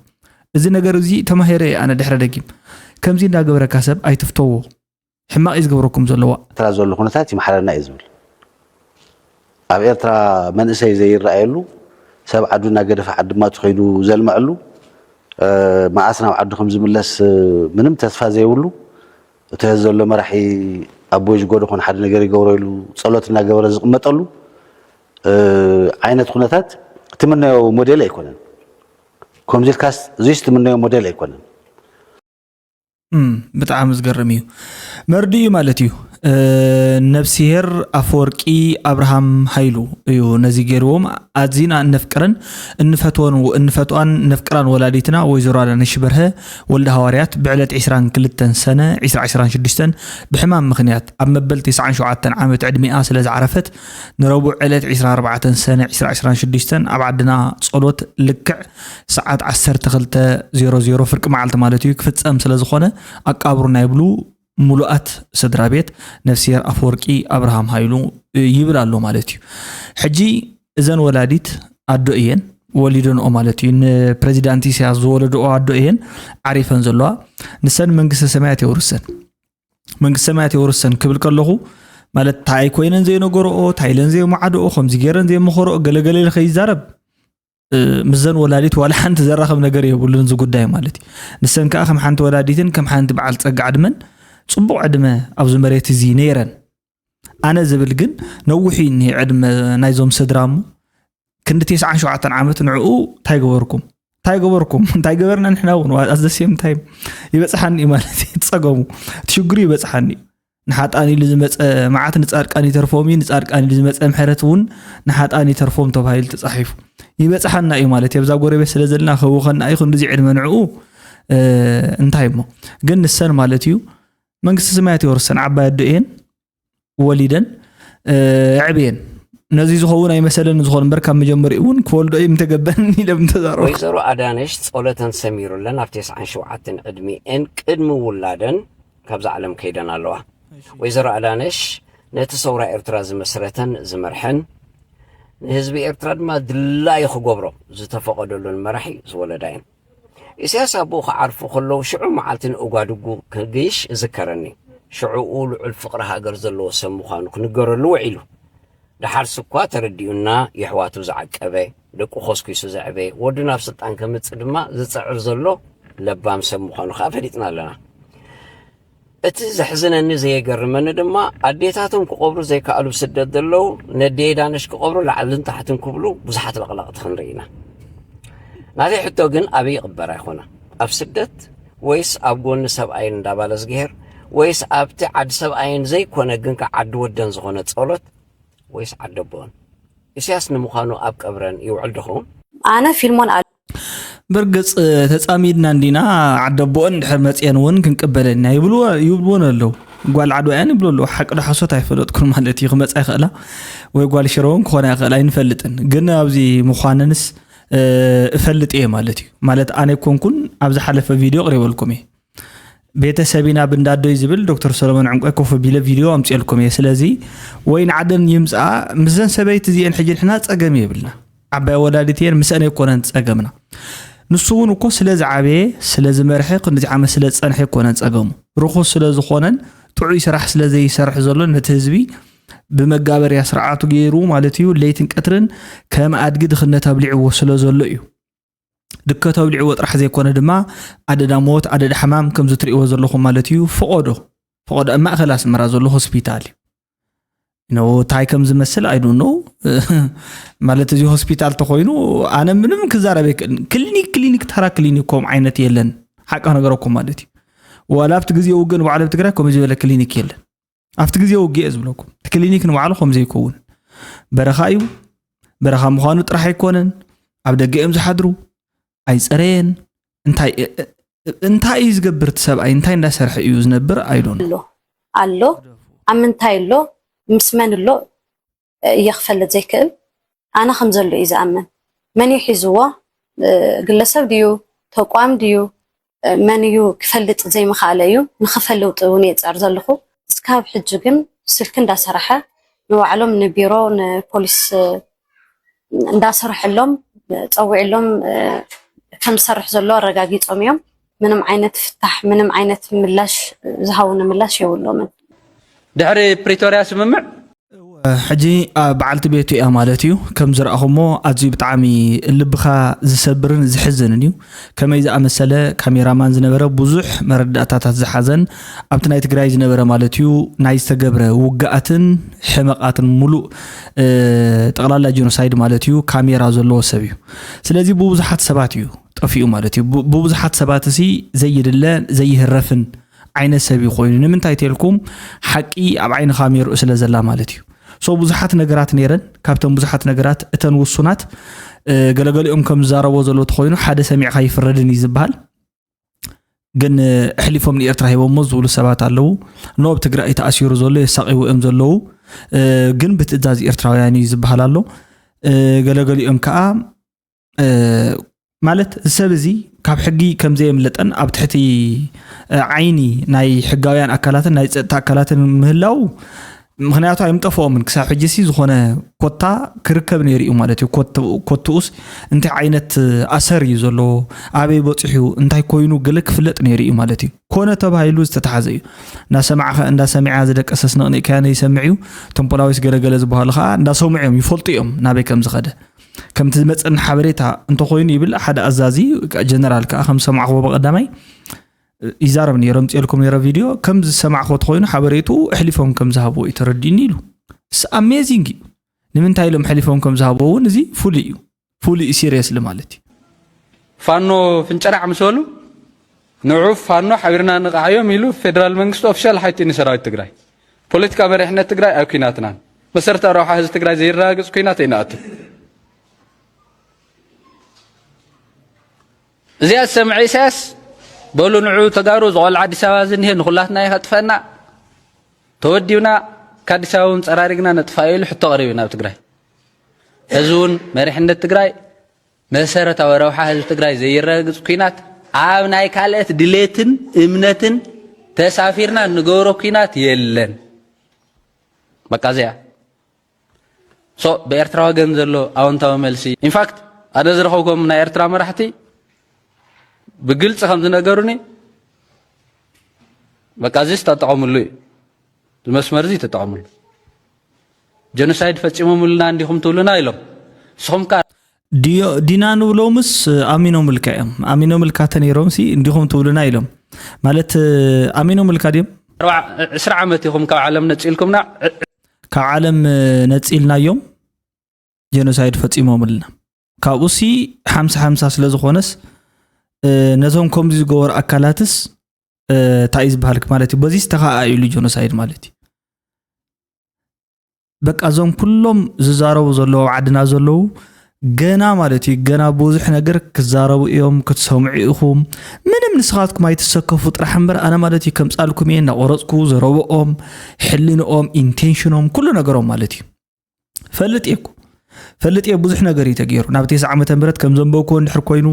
እዚ ነገር እዚ ተማሂረ እየ ኣነ ድሕረ ደጊም። ከምዚ እንዳገበረካ ሰብ ኣይትፍተዎ፣ ሕማቕ እዩ ዝገብረኩም ዘለዋ። ኤርትራ ዘሎ ኩነታት ይምሓረና እዩ ዝብል። ኣብ ኤርትራ መንእሰይ ዘይረኣየሉ፣ ሰብ ዓዱ እናገደፈ ዓዲ ድማ ተኸይዱ ዘልምዐሉ፣ መዓስ ናብ ዓዱ ከም ዝምለስ ምንም ተስፋ ዘይብሉ፣ እቲ ዘሎ መራሒ ኣቦይ ዝጎዶ ኾነ ሓደ ነገር ይገብሮ ኢሉ ጸሎት እናገበረ ዝቕመጠሉ ዓይነት ኩነታት ትምነዮ ሞዴል ኣይኮነን። ከምዚ ኢልካስ እዚስ ትምነዮ ሞዴል ኣይኮነን። ብጣዕሚ ዝገርም እዩ። መርድእ እዩ ማለት እዩ። ነብስሄር ኣፈወርቂ ኣብርሃም ሃይሉ እዩ ነዚ ገይርዎም። ኣዚና እነፍቅረን እንፈትወን እንፈትዋን ነፍቅራን ወላዲትና ወይዘሮ ኣዳነሽ በርሀ ወልደ ሃዋርያት ብዕለት ዕስራን ክልተን ሰነ ዕስራ ዕስራን ሽዱሽተን ብሕማም ምኽንያት ኣብ መበል ተስዓን ሸውዓተን ዓመት ዕድሚኣ ስለ ዝዓረፈት ንረቡዕ ዕለት ዕስራን ኣርባዕተን ሰነ ዕስራ ዕስራን ሽዱሽተን ኣብ ዓድና ጸሎት ልክዕ ሰዓት ዓሰርተ ክልተ ዜሮ ዜሮ ፍርቂ መዓልቲ ማለት እዩ ክፍጸም ስለ ዝኾነ ኣቃብሩና ይብሉ ሙሉኣት ስድራ ቤት ነፍስሄር ኣፈወርቂ ኣብርሃም ሃይሉ ይብል ኣሎ ማለት እዩ። ሕጂ እዘን ወላዲት ኣዶ እየን ወሊደንኦ ማለት እዩ። ንፕሬዚዳንት ኢሳያስ ዝወለድኦ ኣዶ እየን ዓሪፈን ዘለዋ። ንሰን መንግስተ ሰማያት የውርሰን መንግስተ ሰማያት የውርሰን ክብል ከለኹ ማለት ታይ ኮይነን ዘይነገርኦ ታይ ኢለን ዘይመዓድኦ ከምዚ ገይረን ዘይመኸርኦ ገለገለ ኢለ ከይዛረብ ምስዘን ወላዲት ዋላ ሓንቲ ዘራኸብ ነገር የብሉን እዚ ጉዳይ ማለት እዩ። ንሰን ከዓ ከም ሓንቲ ወላዲትን ከም ሓንቲ በዓል ፀጋ ዕድመን ፅቡቕ ዕድመ ኣብዚ መሬት እዚ ነይረን። ኣነ ዝብል ግን ነዊሕ እዩ እኒሄ ዕድመ ናይዞም ስድራ እሞ ክንዲ ተስዓን ሸውዓተን ዓመት ንዕኡ እንታይ ገበርኩም እንታይ ገበርኩም እንታይ ገበርና ንሕና እውን ኣዘሴም ታይም ይበፅሓኒ እዩ ማለት እዩ። ትፀገሙ ትሽግሩ ይበፅሓኒ እዩ። ንሓጣን ኢሉ ዝመፀ መዓት ንፃድቃን ይተርፎም እዩ። ንፃድቃን ኢሉ ዝመፀ ምሕረት እውን ንሓጣን ይተርፎም ተባሂሉ ተፃሒፉ ይበፅሓና እዩ ማለት እዩ። ኣብዛ ጎረቤት ስለ ዘለና ክህውኸና እዩ ክንድዚ ዕድመ ንዕኡ እንታይ እሞ ግን ንሰን ማለት እዩ መንግስቲ ሰማያት የወርሰን ዓባይ ኣዶ እየን ወሊደን ኣዕብየን ነዚ ዝኸውን ኣይመሰለን ዝኾን እምበር ካብ መጀመሪኡ እውን ክወልዶ እዩ ምተገበን ኢለ ምተዛረቡ ወይዘሮ ኣዳነሽ ጸሎተን ሰሚሩለን ኣብ ተስዓን ሸውዓተን ዕድሚኤን ቅድሚ ውላደን ካብዛ ዓለም ከይደን ኣለዋ። ወይዘሮ ኣዳነሽ ነቲ ሰውራ ኤርትራ ዝመስረተን ዝመርሐን ንህዝቢ ኤርትራ ድማ ድላዩ ክገብሮ ዝተፈቐደሉን መራሒ ዝወለዳ እየን። ኢሳያስ ኣቦኡ ክዓርፉ ከለዉ ሽዑ መዓልቲ ንኡጋድጉ ክግይሽ እዝከረኒ። ሽዑኡ ልዑል ፍቕሪ ሃገር ዘለዎ ሰብ ምዃኑ ክንገረሉ ውዒሉ። ደሓርሲ እኳ ተረዲኡና የሕዋቱ ዝዓቀበ፣ ደቁ ኮስኲሱ ዘዕበየ፣ ወዱ ናብ ስልጣን ከምጽእ ድማ ዝጽዕር ዘሎ ለባም ሰብ ምዃኑ ከኣ ፈሊጥና ኣለና። እቲ ዘሕዝነኒ ዘየገርመኒ ድማ ኣዴታቶም ክቐብሩ ዘይከኣሉ ኣብ ስደት ዘለዉ ነደይ ዳነሽ ክቐብሩ ላዕልን ታሕትን ክብሉ ብዙሓት ለቕለቕቲ ክንርኢ ኢና። ናተይ ሕቶ ግን ኣበይ ይቕበር ኣይኮነ ኣብ ስደት ወይስ ኣብ ጎኒ ሰብኣይን እንዳ ባለዝግሄር ወይስ ኣብቲ ዓዲ ሰብኣይን ዘይኮነ ግን ከ ዓዲ ወደን ዝኾነ ጸሎት ወይስ ዓዲ ኣቦን? ኢሳያስ ንምዃኑ ኣብ ቀብረን ይውዕል ዶ ኸውን? ኣነ ፊልሞን ኣል- በርግጽ ተጻሚድና እንዲና ዓደቦኦን እንድሕር መጽኤን እውን ክንቅበለና ይብልዎ ይብልዎን ኣለዉ። ጓል ዓድዋ እያን ይብሉ ኣለዉ። ሓቂ ዶ ሓሶት ኣይፈለጥኩን ማለት እዩ። ክመጻ ይኽእላ ወይ ጓል ሽረ እውን ክኾና ይኽእላ ኣይንፈልጥን። ግን ኣብዚ ምዃነንስ እፈልጥ እየ ማለት እዩ። ማለት ኣነ ኣይኮንኩን ኣብ ዝሓለፈ ቪድዮ ኣቕሪበልኩም እየ። ቤተሰብ ኢና ብንዳዶይ ዝብል ዶክተር ሰሎሞን ዕንቆይ ኮፍ ኣቢለ ቪድዮ ኣምፅኤልኩም እየ። ስለዚ ወይ ንዓደን ይምፅኣ ምስዘን ሰበይቲ እዚአን ሕጂ ንሕና ፀገም የብልና። ዓባይ ወላዲት እየን ምስአን ኣይኮነን ፀገምና። ንሱ እውን እኮ ስለ ዝዓበየ ስለ ዝመርሐ ክንድዚ ዓመት ስለ ዝፀንሐ ኣይኮነን ፀገሙ። ርኹስ ስለ ዝኾነን ጥዑይ ስራሕ ስለ ዘይሰርሕ ዘሎ ነቲ ህዝቢ ብመጋበርያ ስርዓቱ ገይሩ ማለት እዩ ለይትን ቀትርን ከም ኣድጊ ድኽነት ኣብሊዕዎ ስለ ዘሎ እዩ። ድከት ኣብሊዕዎ ጥራሕ ዘይኮነ ድማ ኣደዳ ሞት ኣደዳ ሕማም ከምዚ ትሪእዎ ዘለኹም ማለት እዩ። ፈቐዶ ፈቐዶ ኣብ ማእኸል ኣስመራ ዘሎ ሆስፒታል እዩ። ኖ እንታይ ከም ዝመስል ኣይዱ ኖ ማለት እዚ ሆስፒታል ተኮይኑ ኣነ ምንም ክዛረብ ኣይክእልን። ክሊኒክ ክሊኒክ ተራ ክሊኒክ ከም ዓይነት የለን። ሓቂ ነገረኩም ማለት እዩ። ዋላ ኣብቲ ግዜ ውግእ ንባዕሉ ኣብ ትግራይ ከምዚ ዝበለ ክሊኒክ የለን። ኣብቲ ግዜ ውግእ እየ ዝብለኩም እቲ ክሊኒክ ንባዕሉ ከም ዘይከውን በረኻ እዩ። በረኻ ምዃኑ ጥራሕ ኣይኮነን። ኣብ ደገ እዮም ዝሓድሩ። ኣይፀረየን። እንታይ እንታይ እዩ ዝገብር እቲ ሰብኣይ እንታይ እንዳሰርሐ እዩ ዝነብር ኣይዶን። ኣሎ ኣሎ ኣብ ምንታይ ኣሎ ምስ መን ኣሎ እየ ክፈልጥ ዘይክእል። ኣነ ከም ዘሎ እዩ ዝኣምን። መን እዩ ሒዝዎ? ግለሰብ ድዩ ተቋም ድዩ መን እዩ ክፈልጥ ዘይምኽኣለ እዩ። ንኽፈልጥ እውን እየ ዝፅዕር ዘለኹ። እስካብ ሕጂ ግን ስልኪ እንዳሰራሐ ንባዕሎም ንቢሮ ንፖሊስ እንዳሰርሐሎም ፀዊዕሎም ከም ዝሰርሕ ዘሎ ኣረጋጊፆም እዮም። ምንም ዓይነት ፍታሕ ምንም ዓይነት ምላሽ ዝሃውኒ ምላሽ የብሎምን። ድሕሪ ፕሪቶርያ ስምምዕ ሕጂ በዓልቲ ቤቱ እያ ማለት እዩ። ከም ዝረኣኹሞ ኣዝዩ ብጣዕሚ ልብኻ ዝሰብርን ዝሕዝንን እዩ። ከመይ ዝኣመሰለ ካሜራማን ዝነበረ ብዙሕ መረዳእታታት ዝሓዘን ኣብቲ ናይ ትግራይ ዝነበረ ማለት እዩ ናይ ዝተገብረ ውግኣትን ሕመቓትን ሙሉእ ጠቕላላ ጀኖሳይድ ማለት እዩ ካሜራ ዘለዎ ሰብ እዩ። ስለዚ ብብዙሓት ሰባት እዩ ጠፊኡ ማለት እዩ። ብብዙሓት ሰባት ሲ ዘይድለ ዘይህረፍን ዓይነት ሰብ እዩ ኮይኑ ንምንታይ ተልኩም ሓቂ ኣብ ዓይኒ ካሜርኡ ስለ ዘላ ማለት እዩ። ሶ ብዙሓት ነገራት ነይረን ካብተን ብዙሓት ነገራት እተን ውሱናት ገለገሊኦም ከም ዝዛረቦ ዘሎ ተኮይኑ ሓደ ሰሚዕካ ይፍረድን እዩ ዝበሃል። ግን ኣሕሊፎም ንኤርትራ ሂቦሞ ዝብሉ ሰባት ኣለዉ። ኖብ ትግራይ ተኣሲሩ ዘሎ የሳቂዎ እዮም ዘለዉ። ግን ብትእዛዝ ኤርትራውያን እዩ ዝበሃል ኣሎ። ገለገሊኦም ከዓ ማለት እዚ ሰብ እዚ ካብ ሕጊ ከም ዘየምለጠን ኣብ ትሕቲ ዓይኒ ናይ ሕጋውያን ኣካላትን ናይ ፀጥታ ኣካላትን ምህላው ምክንያቱ ኣይምጠፍኦምን ክሳብ ሕጂ ሲ ዝኾነ ኮታ ክርከብ ነይሩ እዩ ማለት እዩ። ኮትኡስ እንታይ ዓይነት ኣሰር እዩ ዘለዎ ኣበይ በፂሑ እንታይ ኮይኑ ገለ ክፍለጥ ነይሩ እዩ ማለት እዩ። ኮነ ተባሂሉ ዝተተሓዘ እዩ። እንዳሰማዕኸ እንዳሰሚዓ ዝደቀሰስ ነቕኒቕካያ ነይሰምዕ እዩ። ተንፖላዊስ ገለገለ ዝበሃሉ ከዓ እንዳሰምዑ እዮም ይፈልጡ እዮም ናበይ ከም ዝኸደ። ከምቲ ዝመፀኒ ሓበሬታ እንተኮይኑ ይብል ሓደ ኣዛዚ ጀነራል ከዓ ከም ዝሰማዕክዎ ብቀዳማይ ይዛረብ ነይረ ምፅኤልኩም ነይረ ቪድዮ ከም ዝሰማዕክዎ ተኮይኑ ሓበሬቱ ኣሕሊፎም ከም ዝሃብዎ እዩ ተረዲእኒ ኢሉ። ኣሜዚንግ እዩ። ንምንታይ ኢሎም ኣሕሊፎም ከም ዝሃብዎ እውን እዚ ፍሉይ እዩ። ፍሉይ እዩ ሲሪየስሊ ማለት እዩ። ፋኖ ፍንጨራዕ ምስ በሉ ንዑ ፋኖ ሓቢርና ንቕሓዮም ኢሉ ፌደራል መንግስቲ ኦፊሻል ሓይጡ ንሰራዊት ትግራይ ፖለቲካ መሪሕነት ትግራይ ኣብ ኩናትናን መሰረታዊ ረብሓ ህዝቢ ትግራይ ዘይረጋግፅ ኩናት ኣይንኣቱ። እዚኣ ዝሰምዐ ኢሳያስ በሉ ንዑ ተጋሩ ዝቆልዓ ኣዲስ ኣበባ ዝኒሄ ንኩላትና እዩ ከጥፈና ተወዲብና ከኣዲስ ኣበባ እውን ፀራሪግና ነጥፋ ኢሉ ሕቶ ቀሪቡ ናብ ትግራይ። እዚ እውን መሪሕነት ትግራይ መሰረታዊ ረብሓ ህዝቢ ትግራይ ዘይረጋግፅ ኩናት ኣብ ናይ ካልኦት ድሌትን እምነትን ተሳፊርና እንገብሮ ኩናት የለን። በቃ እዚኣ ሶ ብኤርትራ ወገን ዘሎ ኣወንታዊ መልሲ ኢንፋክት ኣነ ዝረኸብኩም ናይ ኤርትራ መራሕቲ ብግልፂ ከም ዝነገሩኒ በቃ እዚስ ተጠቐምሉ እዩ ዝመስመር እዚ ተጠቐምሉ ጀኖሳይድ ፈፂሞምልና እንዲኹም ትብሉና ኢሎም ንስኹም ከ ዲና ንብሎምስ ኣሚኖምልካ እዮም ኣሚኖምልካ ተነይሮምሲ እንዲኹም ትብሉና ኢሎም ማለት ኣሚኖምልካ ድዮም ዕስራ ዓመት ኢኹም ካብ ዓለም ነፂልኩምና። ካብ ዓለም ነፂልናዮም ጀኖሳይድ ፈፂሞምልና። ካብኡሲ ሓምሳ ሓምሳ ስለ ዝኾነስ ነዞም ከምዚ ዝገበሩ ኣካላትስ እንታይ እዩ ዝበሃል ማለት እዩ። በዚ ዝተኻኣ ኢሉ ጀኖሳይድ ማለት እዩ። በቃ እዞም ኩሎም ዝዛረቡ ዘለዉ ኣብ ዓድና ዘለዉ ገና ማለት እዩ፣ ገና ብዙሕ ነገር ክዛረቡ እዮም፣ ክትሰምዑ ኢኹም። ምንም ንስኻትኩም ኣይትሰከፉ ጥራሕ እምበር፣ ኣነ ማለት እዩ ከምጻልኩም እየ እናቆረጽኩ ዘረብኦም፣ ሕልንኦም፣ ኢንቴንሽኖም፣ ኩሉ ነገሮም ማለት እዩ። ፈልጥ እየ እኮ። ፈልጥ እየ ብዙሕ ነገር እዩ ተገይሩ። ናብ ተስዓ ዓመተ ምህረት ከም ዘንበብኩዎ እንድሕር ኮይኑ፣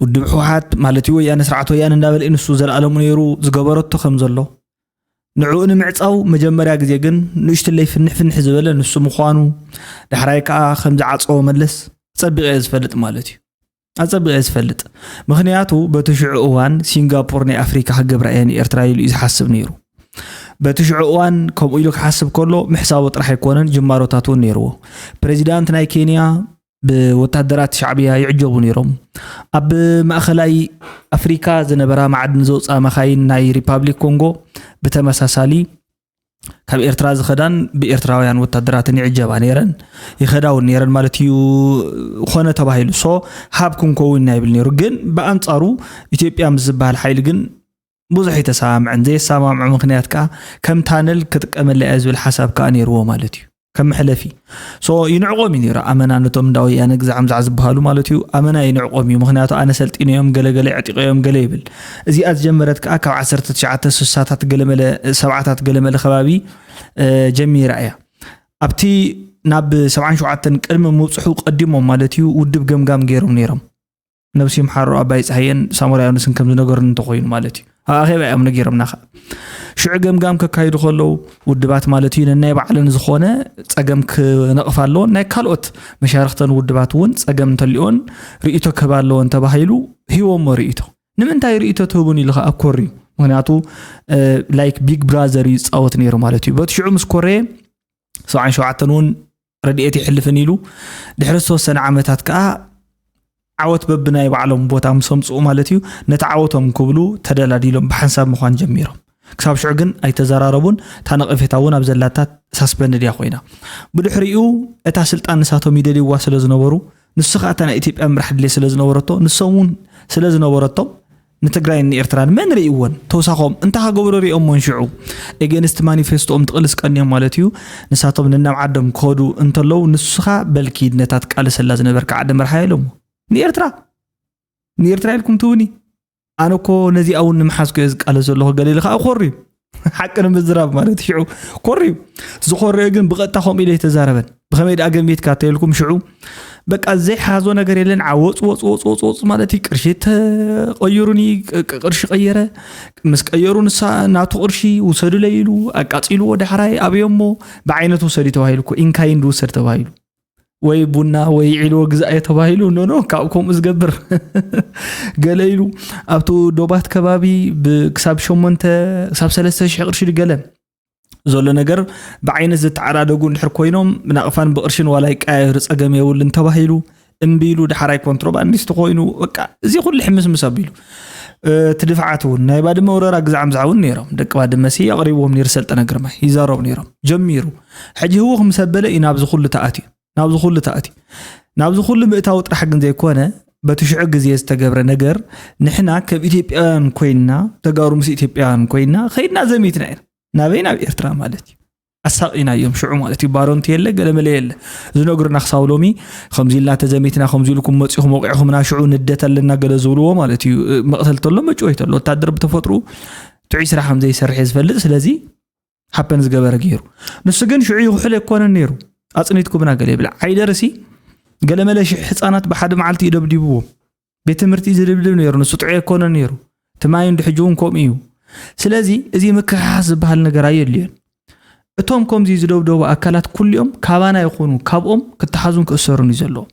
ውድብ ህወሓት ማለት እዩ፣ ወያነ፣ ስርዓት ወያነ እንዳበለ እዩ ንሱ ዘላኣለሙ ነይሩ፣ ዝገበረቶ ከም ዘሎ። ንዕኡ ንምዕጻው መጀመርያ ግዜ ግን ንእሽትለይ ፍንሕ ፍንሕ ዝበለ ንሱ ምዃኑ፣ ዳሕራይ ከኣ ከም ዝዓጸዎ መለስ ኣጸቢቐ እየ ዝፈልጥ ማለት እዩ። ኣጸቢቐ እየ ዝፈልጥ። ምኽንያቱ በቲ ሽዑ እዋን ሲንጋፖር ናይ ኣፍሪካ ክገብራ እየ ንኤርትራ ኢሉ እዩ ዝሓስብ ነይሩ። በቲ ሽዑ እዋን ከምኡ ኢሉ ክሓስብ ከሎ ምሕሳቡ ጥራሕ ኣይኮነን፣ ጅማሮታት እውን ነይርዎ። ፕሬዚዳንት ናይ ኬንያ ብወታደራት ሻዕብያ ይዕጀቡ ነይሮም። ኣብ ማእኸላይ ኣፍሪካ ዝነበራ ማዕድን ዘውፅኣ መኻይን ናይ ሪፓብሊክ ኮንጎ ብተመሳሳሊ ካብ ኤርትራ ዝኸዳን ብኤርትራውያን ወታደራትን ይዕጀባ ነይረን፣ ይኸዳ እውን ነይረን ማለት እዩ። ኾነ ተባሂሉ ሶ ሃብ ክንከውን ኢና ይብል ነይሩ። ግን ብኣንጻሩ ኢትዮጵያ ምስ ዝበሃል ሓይሊ ግን ብዙሕ ኣይተሰማምዐን። ዘየሰማምዖ ምኽንያት ከዓ ከም ታነል ክጥቀመላ እያ ዝብል ሓሳብ ከዓ ነይርዎ ማለት እዩ። ከም መሕለፊ ሶ ይንዕቆም እዩ ነይሩ። ኣመና ነቶም እንዳ ወያነ ግዛዕ ምዛዕ ዝበሃሉ ማለት እዩ፣ ኣመና ይንዕቆም እዩ። ምኽንያቱ ኣነ ሰልጢነዮም፣ ገለገለ ዕጢቀዮም፣ ገለ ይብል። እዚኣ ዝጀመረት ከዓ ካብ ዓሰርተ ትሽዓተ ስሳታት ገለመለ፣ ሰብዓታት ገለመለ ከባቢ እ፣ ጀሚራ እያ። ኣብቲ ናብ ሰብዓን ሸውዓተን ቅድሚ ምብፅሑ ቀዲሞም ማለት እዩ ውድብ ገምጋም ገይሮም ነይሮም። ነብሲ ይምሓሮ ኣባይ ፀሃየን ሳሞራ ዮኑስን ከም ዝነገሩን እንተኾይኑ ማለት እዩ። ኣብ ኣኼባ እዮም ነጊሮምና ኸዓ። ሽዑ ገምጋም ከካይዱ ከለዉ ውድባት ማለት እዩ ነናይ ባዕለን ዝኾነ ጸገም ክነቕፋ ኣለዎን ናይ ካልኦት መሻርኽተን ውድባት እውን ጸገም እንተሊኦን ርእይቶ ክህባ ኣለዎን ተባሂሉ ሂቦሞ ርእይቶ። ንምንታይ ርእይቶ ትህቡን ኢሉ ኸዓ ኮርዩ። ምኽንያቱ እ፣ ላይክ ቢግ ብራዘር እዩ ዝጻወት ነይሩ ማለት እዩ። በቲ ሽዑ ምስ ኮረየ ሰብዓን ሸውዓተን እውን ረድኤት ይሕልፍን ኢሉ ድሕሪ ዝተወሰነ ዓመታት ከዓ ዓወት በብናይ ባዕሎም ቦታ ምስ ኣምፅኡ ማለት እዩ ነቲ ዓወቶም ክብሉ ተደላዲሎም ብሓንሳብ ምዃን ጀሚሮም። ክሳብ ሽዑ ግን ኣይተዘራረቡን። እታ ነቐፌታ እውን ኣብ ዘላታ ሳስፐንድ እያ ኮይና። ብድሕሪኡ እታ ስልጣን ንሳቶም ይደልይዋ ስለ ዝነበሩ ንሱ ከዓ እታ ናይ ኢትዮጵያ ምራሕ ድሌት ስለ ዝነበረቶ ንሶም እውን ስለ ዝነበረቶም ንትግራይን ንኤርትራን መን ርእይዎን? ተውሳኾም እንታይ ክገብሩ ርእዮሞን ሽዑ? ኤጌንስት ማኒፌስቶኦም ጥቕልስ ቀንዮም ማለት እዩ። ንሳቶም ነናብ ዓዶም ክኸዱ እንተለዉ ንስኻ በልኪ ነታ ትቃለሰላ ዝነበርካ ዓዲ ምርሓ ኢሎሞ። ንኤርትራ ንኤርትራ ኢልኩም ትውኒ? ኣነ እኮ ነዚኣ እውን ንምሓዝኩ እየ ዝቃለስ ዘለኹ ገለ ኢሉ ከዓ ኮርዩ። ሓቂ ንምዝራብ ማለት ሽዑ ኮርዩ። ዝኾረዮ ግን ብቐጥታ ከምኡ ኢለ ኣይተዛረበን። ብኸመይ ደኣ ገሚትካ ተይልኩም ሽዑ በቃ ዘይሓዞ ነገር የለን። ዓወፅ ወፅ ወፅ ወፅ ወፅ ማለት እዩ። ቅርሺ ተቐይሩኒ ቅ- ቅ- ቅርሺ ቀየረ። ምስ ቀየሩ ንሳ ናቱ ቅርሺ ውሰዱለይ ኢሉ ኣቃፂልዎ። ዳሕራይ ኣብዮሞ ብዓይነት ውሰዱ ተባሂሉ እኮ ኢንካይንድ ውሰድ ተባሂሉ ወይ ቡና ወይ ዒልዎ ግዛእዮ ተባሂሉ ኖኖ ካብ ከምኡ ዝገብር ገለ ኢሉ ኣብቲ ዶባት ከባቢ ብ- ክሳብ ሸሞንተ ክሳብ ሰለስተ ሽሕ ቅርሺ ድገለ ዘሎ ነገር ብዓይነት ዝተዓዳደጉ እንድሕር ኮይኖም ብናቕፋን ብቕርሽን ዋላ ይቀያየሩ ጸገም የብሉን ተባሂሉ እምቢ ኢሉ ዳሕራይ ኮንትሮባንዲስት ኮይኑ በቃ እዚ ኩሉ ሕምስምስ ኣቢሉ እቲ ድፍዓት እውን ናይ ባድመ ወረራ ግዛዕ ምዛዕ እውን ነይሮም ደቂ ባድመ ሲ ኣቕሪብዎም ነይሩ ሰልጠነ ግርማይ ይዛረቡ ነይሮም ጀሚሩ ሕጂ ህውኽ ምስ ኣበለ እዩ ናብዚ ኩሉ ተኣትዩ ናብዚ ኩሉ ተኣትዩ ናብዚ ኩሉ ምእታው ጥራሕ ግን ዘይኮነ በቲ ሽዑ ግዜ ዝተገብረ ነገር ንሕና ከም ኢትዮጵያውያን ኮይንና ተጋሩ ምስ ኢትዮጵያውያን ኮይንና ከይድና ዘሚትና ኢና ናበይ ናብ ኤርትራ ማለት እዩ ኣሳቂናዮም ሽዑ ማለት እዩ ባሮንቲ የለ ገለመለ የለ ዝነግሩና ክሳብ ሎሚ ከምዚ ኢልና ተዘሚትና ከምዚ ኢልኩም መፂኹም ወቂዕኹምና ሽዑ ንደት ኣለና ገለ ዝብልዎ ማለት እዩ መቕተል ተሎ መጭወይ ተሎ ወታደር ብተፈጥሩ ጥዑይ ስራሕ ከም ዘይሰርሕ ዝፈልጥ ስለዚ ሃፐን ዝገበረ ገይሩ ንሱ ግን ሽዑ ይኽሕል ኣይኮነን ነይሩ ኣፅኒትኩምና ገለ ይብል ዓይደርሲ ገለመለ ሽሕ ህፃናት ብሓደ መዓልቲ ይደብዲብዎም ቤት ትምህርቲ ዝድብድብ ነይሩ ንሱ ጥዑይ ኣይኮነን ነይሩ ትማይ እንዲ ሕጂ እውን ከምኡ እዩ ስለዚ እዚ ምክሕሓስ ዝበሃል ነገር ኣየድልዮን እቶም ከምዚ ዝደብደቡ ኣካላት ኩሊኦም ካባና ይኹኑ ካብኦም ክተሓዙን ክእሰሩን እዩ ዘለዎም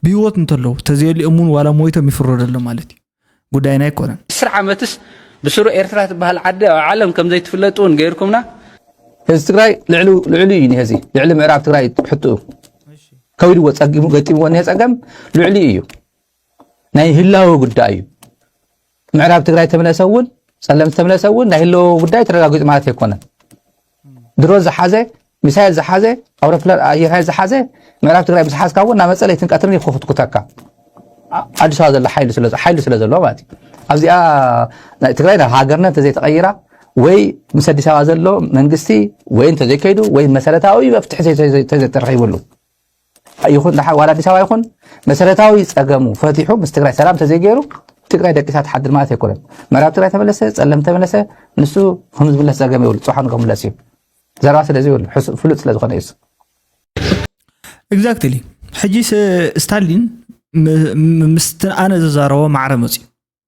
ብህይወት እንተለዉ ተዘየሊኦም እውን ዋላ ሞይቶም ይፍረደሎም ማለት እዩ ጉዳይና ኣይኮነን። ዕስራ ዓመትስ ብስሩ ኤርትራ ትበሃል ዓዲ ኣብ ዓለም ከም ዘይትፍለጥ እውን ገይርኩምና። ህዚ ትግራይ ልዕሉ ልዕሉ እዩ ነዚ ልዕሊ ምዕራብ ትግራይ ሕትኡ ከቢድዎ ፀጊሙ ገጢምዎ እኒሀ ፀገም ልዕሊ እዩ ናይ ህላዊ ጉዳይ እዩ ምዕራብ ትግራይ ተመለሰ እውን ጸለምቲ ተመለሰ እውን ናይ ህልው ጉዳይ ተረጋጊጹ ማለት ኣይኮነን። ድሮን ዝሓዘ፣ ሚሳይል ዝሓዘ፣ ኣውሮፕላን ኣየር ሓይል ዝሓዘ፣ ምዕራብ ትግራይ ምስ ሓዝካ እውን እናመጸ ለይትን ቀትርን ይኮትኩተካ። ኣ-፣ ኣዲስ ኣበባ ዘሎ ሓይሊ ስለ፣ ሓይሊ ስለ ዘሎ ማለት እዩ። ኣብዚኣ ናይ ትግራይ ናብ ሃገርነት እንተዘይተቐይራ፣ ወይ ምስ ኣዲስ ኣበባ ዘሎ መንግስቲ ወይ እንተዘይከይዱ፣ ወይ መሰረታዊ መፍትሒ ተዘይ-፣ ተዘይ-፣ ተዘይተረኺብሉ ይኹን፣ ደሓ-፣ ዋላ ኣዲስ ኣበባ ይኹን መሰረታዊ ጸገሙ ፈቲሑ ምስ ትግራይ ሰላም ተዘይገይሩ፣ ትግራይ ደቂሳ ትሓድር ማለት ኣይኮነን። ምዕራብ ትግራይ ተመለሰ፣ ጸለም ተመለሰ፣ ንሱ ከም ዝምለስ ጸገም የብሉ፣ ጽባሕ ንግሆ ክምለስ እዩ። ዘረባ ስለዚ ይብሉ፣ ሕሱ-፣ ፍሉጥ ስለ ዝኾነ እዩ እሱ። ኤግዛክትሊ። ሕጂ ስ-፣ ስታሊን ም-፣ ም-፣ ምስቲ ኣነ ዝዛረቦ ማዕረ መፅዩ።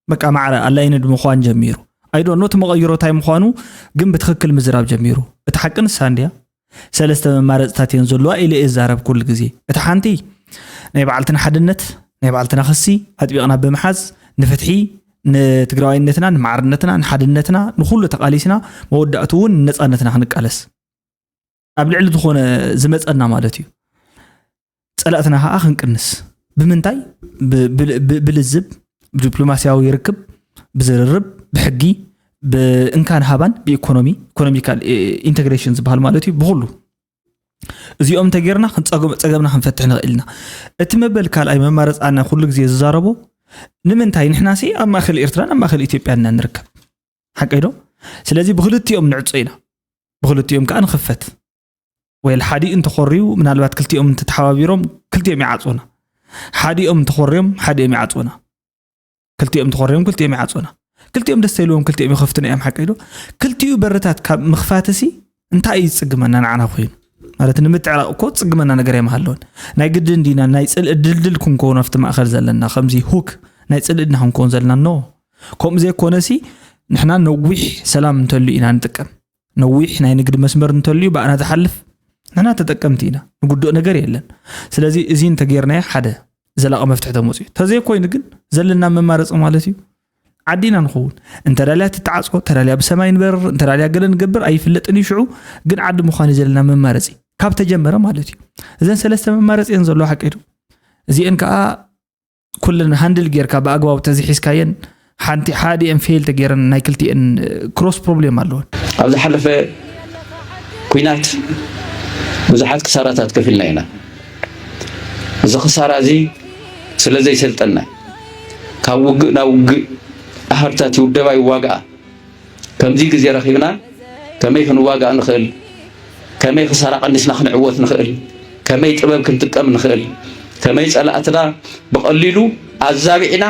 በቃ ማዕረ ኣላይንድ ምዃን ጀሚሩ። ኣይ ዶንት ኖ እቲ መቐይሮ እንታይ ምዃኑ ግን ብትኽክል ምዝራብ ጀሚሩ። እቲ ሓቂ ንሳ እንድያ። ሰለስተ መማረፅታት እየን ዘለዋ ኢለ እየ ዝዛረብ ኩሉ ግዜ። እቲ ሓንቲ ናይ ባዕልትና ሓድነት፣ ናይ ባዕልትና ክሲ ኣጥቢቕና ብምሓዝ ንፍትሒ፣ ንትግራዋይነትና፣ ንማዕርነትና፣ ንሓድነትና፣ ንኹሉ ተቓሊስና መወዳእቱ እውን ንነፃነትና ክንቃለስ። ኣብ ልዕሊ ዝኾነ ዝመፀና ማለት እዩ። ፀላእትና ከዓ ክንቅንስ። ብምንታይ? ብ-፣ ብ-፣ ብ-፣ ብልዝብ፣ ብዲፕሎማስያዊ ርክብ፣ ብዝርርብ፣ ብሕጊ፣ ብእንካን ሃባን፣ ብኢኮኖሚ፣ ኢኮኖሚካል ኢ-፣ ኢንተግሬሽን ዝበሃል ማለት እዩ። ብኹሉ እዚኦም እንተጌርና ክንፀገ-፣ ፀገምና ክንፈትሕ ንኽእል ኢና። እቲ መበል ካልኣይ መማረፃና ኩሉ ግዜ ዝዛረቦ ንምንታይ ንሕናሲ ኣብ ማእከል ኤርትራን ኣብ ማእከል ኢትዮጵያን ኢና ንርከብ? ሓቀይ ዶ? ስለዚ ብክልቲኦም ንዕጾ ኢና፣ ብክልቲኦም ከዓ ንኽፈት። ወይ ሓዲኡ እንተኾርዩ ምናልባት ክልቲኦም እንተተሓባቢሮም ክልቲኦም ይዓጽውና፣ ሓዲኦም እንተኾርዮም ሓዲኦም ይዓጽውና፣ ክልቲኦም እንተኾርዮም ክልቲኦም ይዓጽውና። ክልቲኦም ደስ ተይልዎም ክልቲኦም ይኸፍቱና እዮም። ሓቀይ ዶ? ክልቲኡ በርታት ካብ ምኽፋትሲ እንታይ እዩ ዝጽግመና ንዓና ኮይኑ? ማለት ንምትዕራቕ እኮ ዝጽግመና ነገር ኣይምሃለወን። ናይ ግድን ዲና ናይ ጽልኢ ድልድል ክንከውን ኣብቲ ማእኸል ዘለና ከምዚ ሁክ ናይ ጽልኢ ድና ክንከውን ዘለና? ኖ። ከምኡ ዘይኮነሲ ንሕና ነዊሕ ሰላም እንተልዩ ኢና ንጥቀም። ነዊሕ ናይ ንግዲ መስመር እንተልዩ ብኣና ዝሓልፍ ንሕና ተጠቀምቲ ኢና፣ ንጉድኦ ነገር የለን። ስለዚ እዚ እንተጌርናዮ ሓደ ዘላቒ መፍትሒ ተመፅኡ። ተዘይኮይኑ ግን ዘለና መማረፂ ማለት እዩ ዓዲና ንኸውን። እንተዳልያ ትተዓፅኦ፣ እንተዳልያ ብሰማይ ንበርር፣ እንተዳልያ ገለ ንገብር ኣይፍለጥን እዩ። ሽዑ ግን ዓዲ ምዃን እዩ ዘለና መማረፂ ካብ ተጀመረ ማለት እዩ። እዘን ሰለስተ መማረፂ እየን ዘለዋ ሓቀይ ዶ? እዚአን ከዓ ኩለን ሃንድል ጌርካ ብኣግባቡ ተዝሒዝካየን ሓንቲ ሓዲአን ፌል ተጌረን ናይ ክልቲአን ክሮስ ፕሮብሌም ኣለወን። ኣብ ዝሓለፈ ኲናት ብዙሓት ክሳራታት ከፊልና ኢና። እዚ ክሳራ እዚ ስለ ዘይሰልጠና ካብ ውግእ ናብ ውግእ ኣህርታት ይውደባ ይዋግኣ። ከምዚ ግዜ ረኺብና ከመይ ክንዋጋእ ንኽእል፣ ከመይ ክሳራ ቀኒስና ክንዕወት ንኽእል፣ ከመይ ጥበብ ክንጥቀም ንኽእል፣ ከመይ ጸላእትና ብቐሊሉ ኣዛቢዕና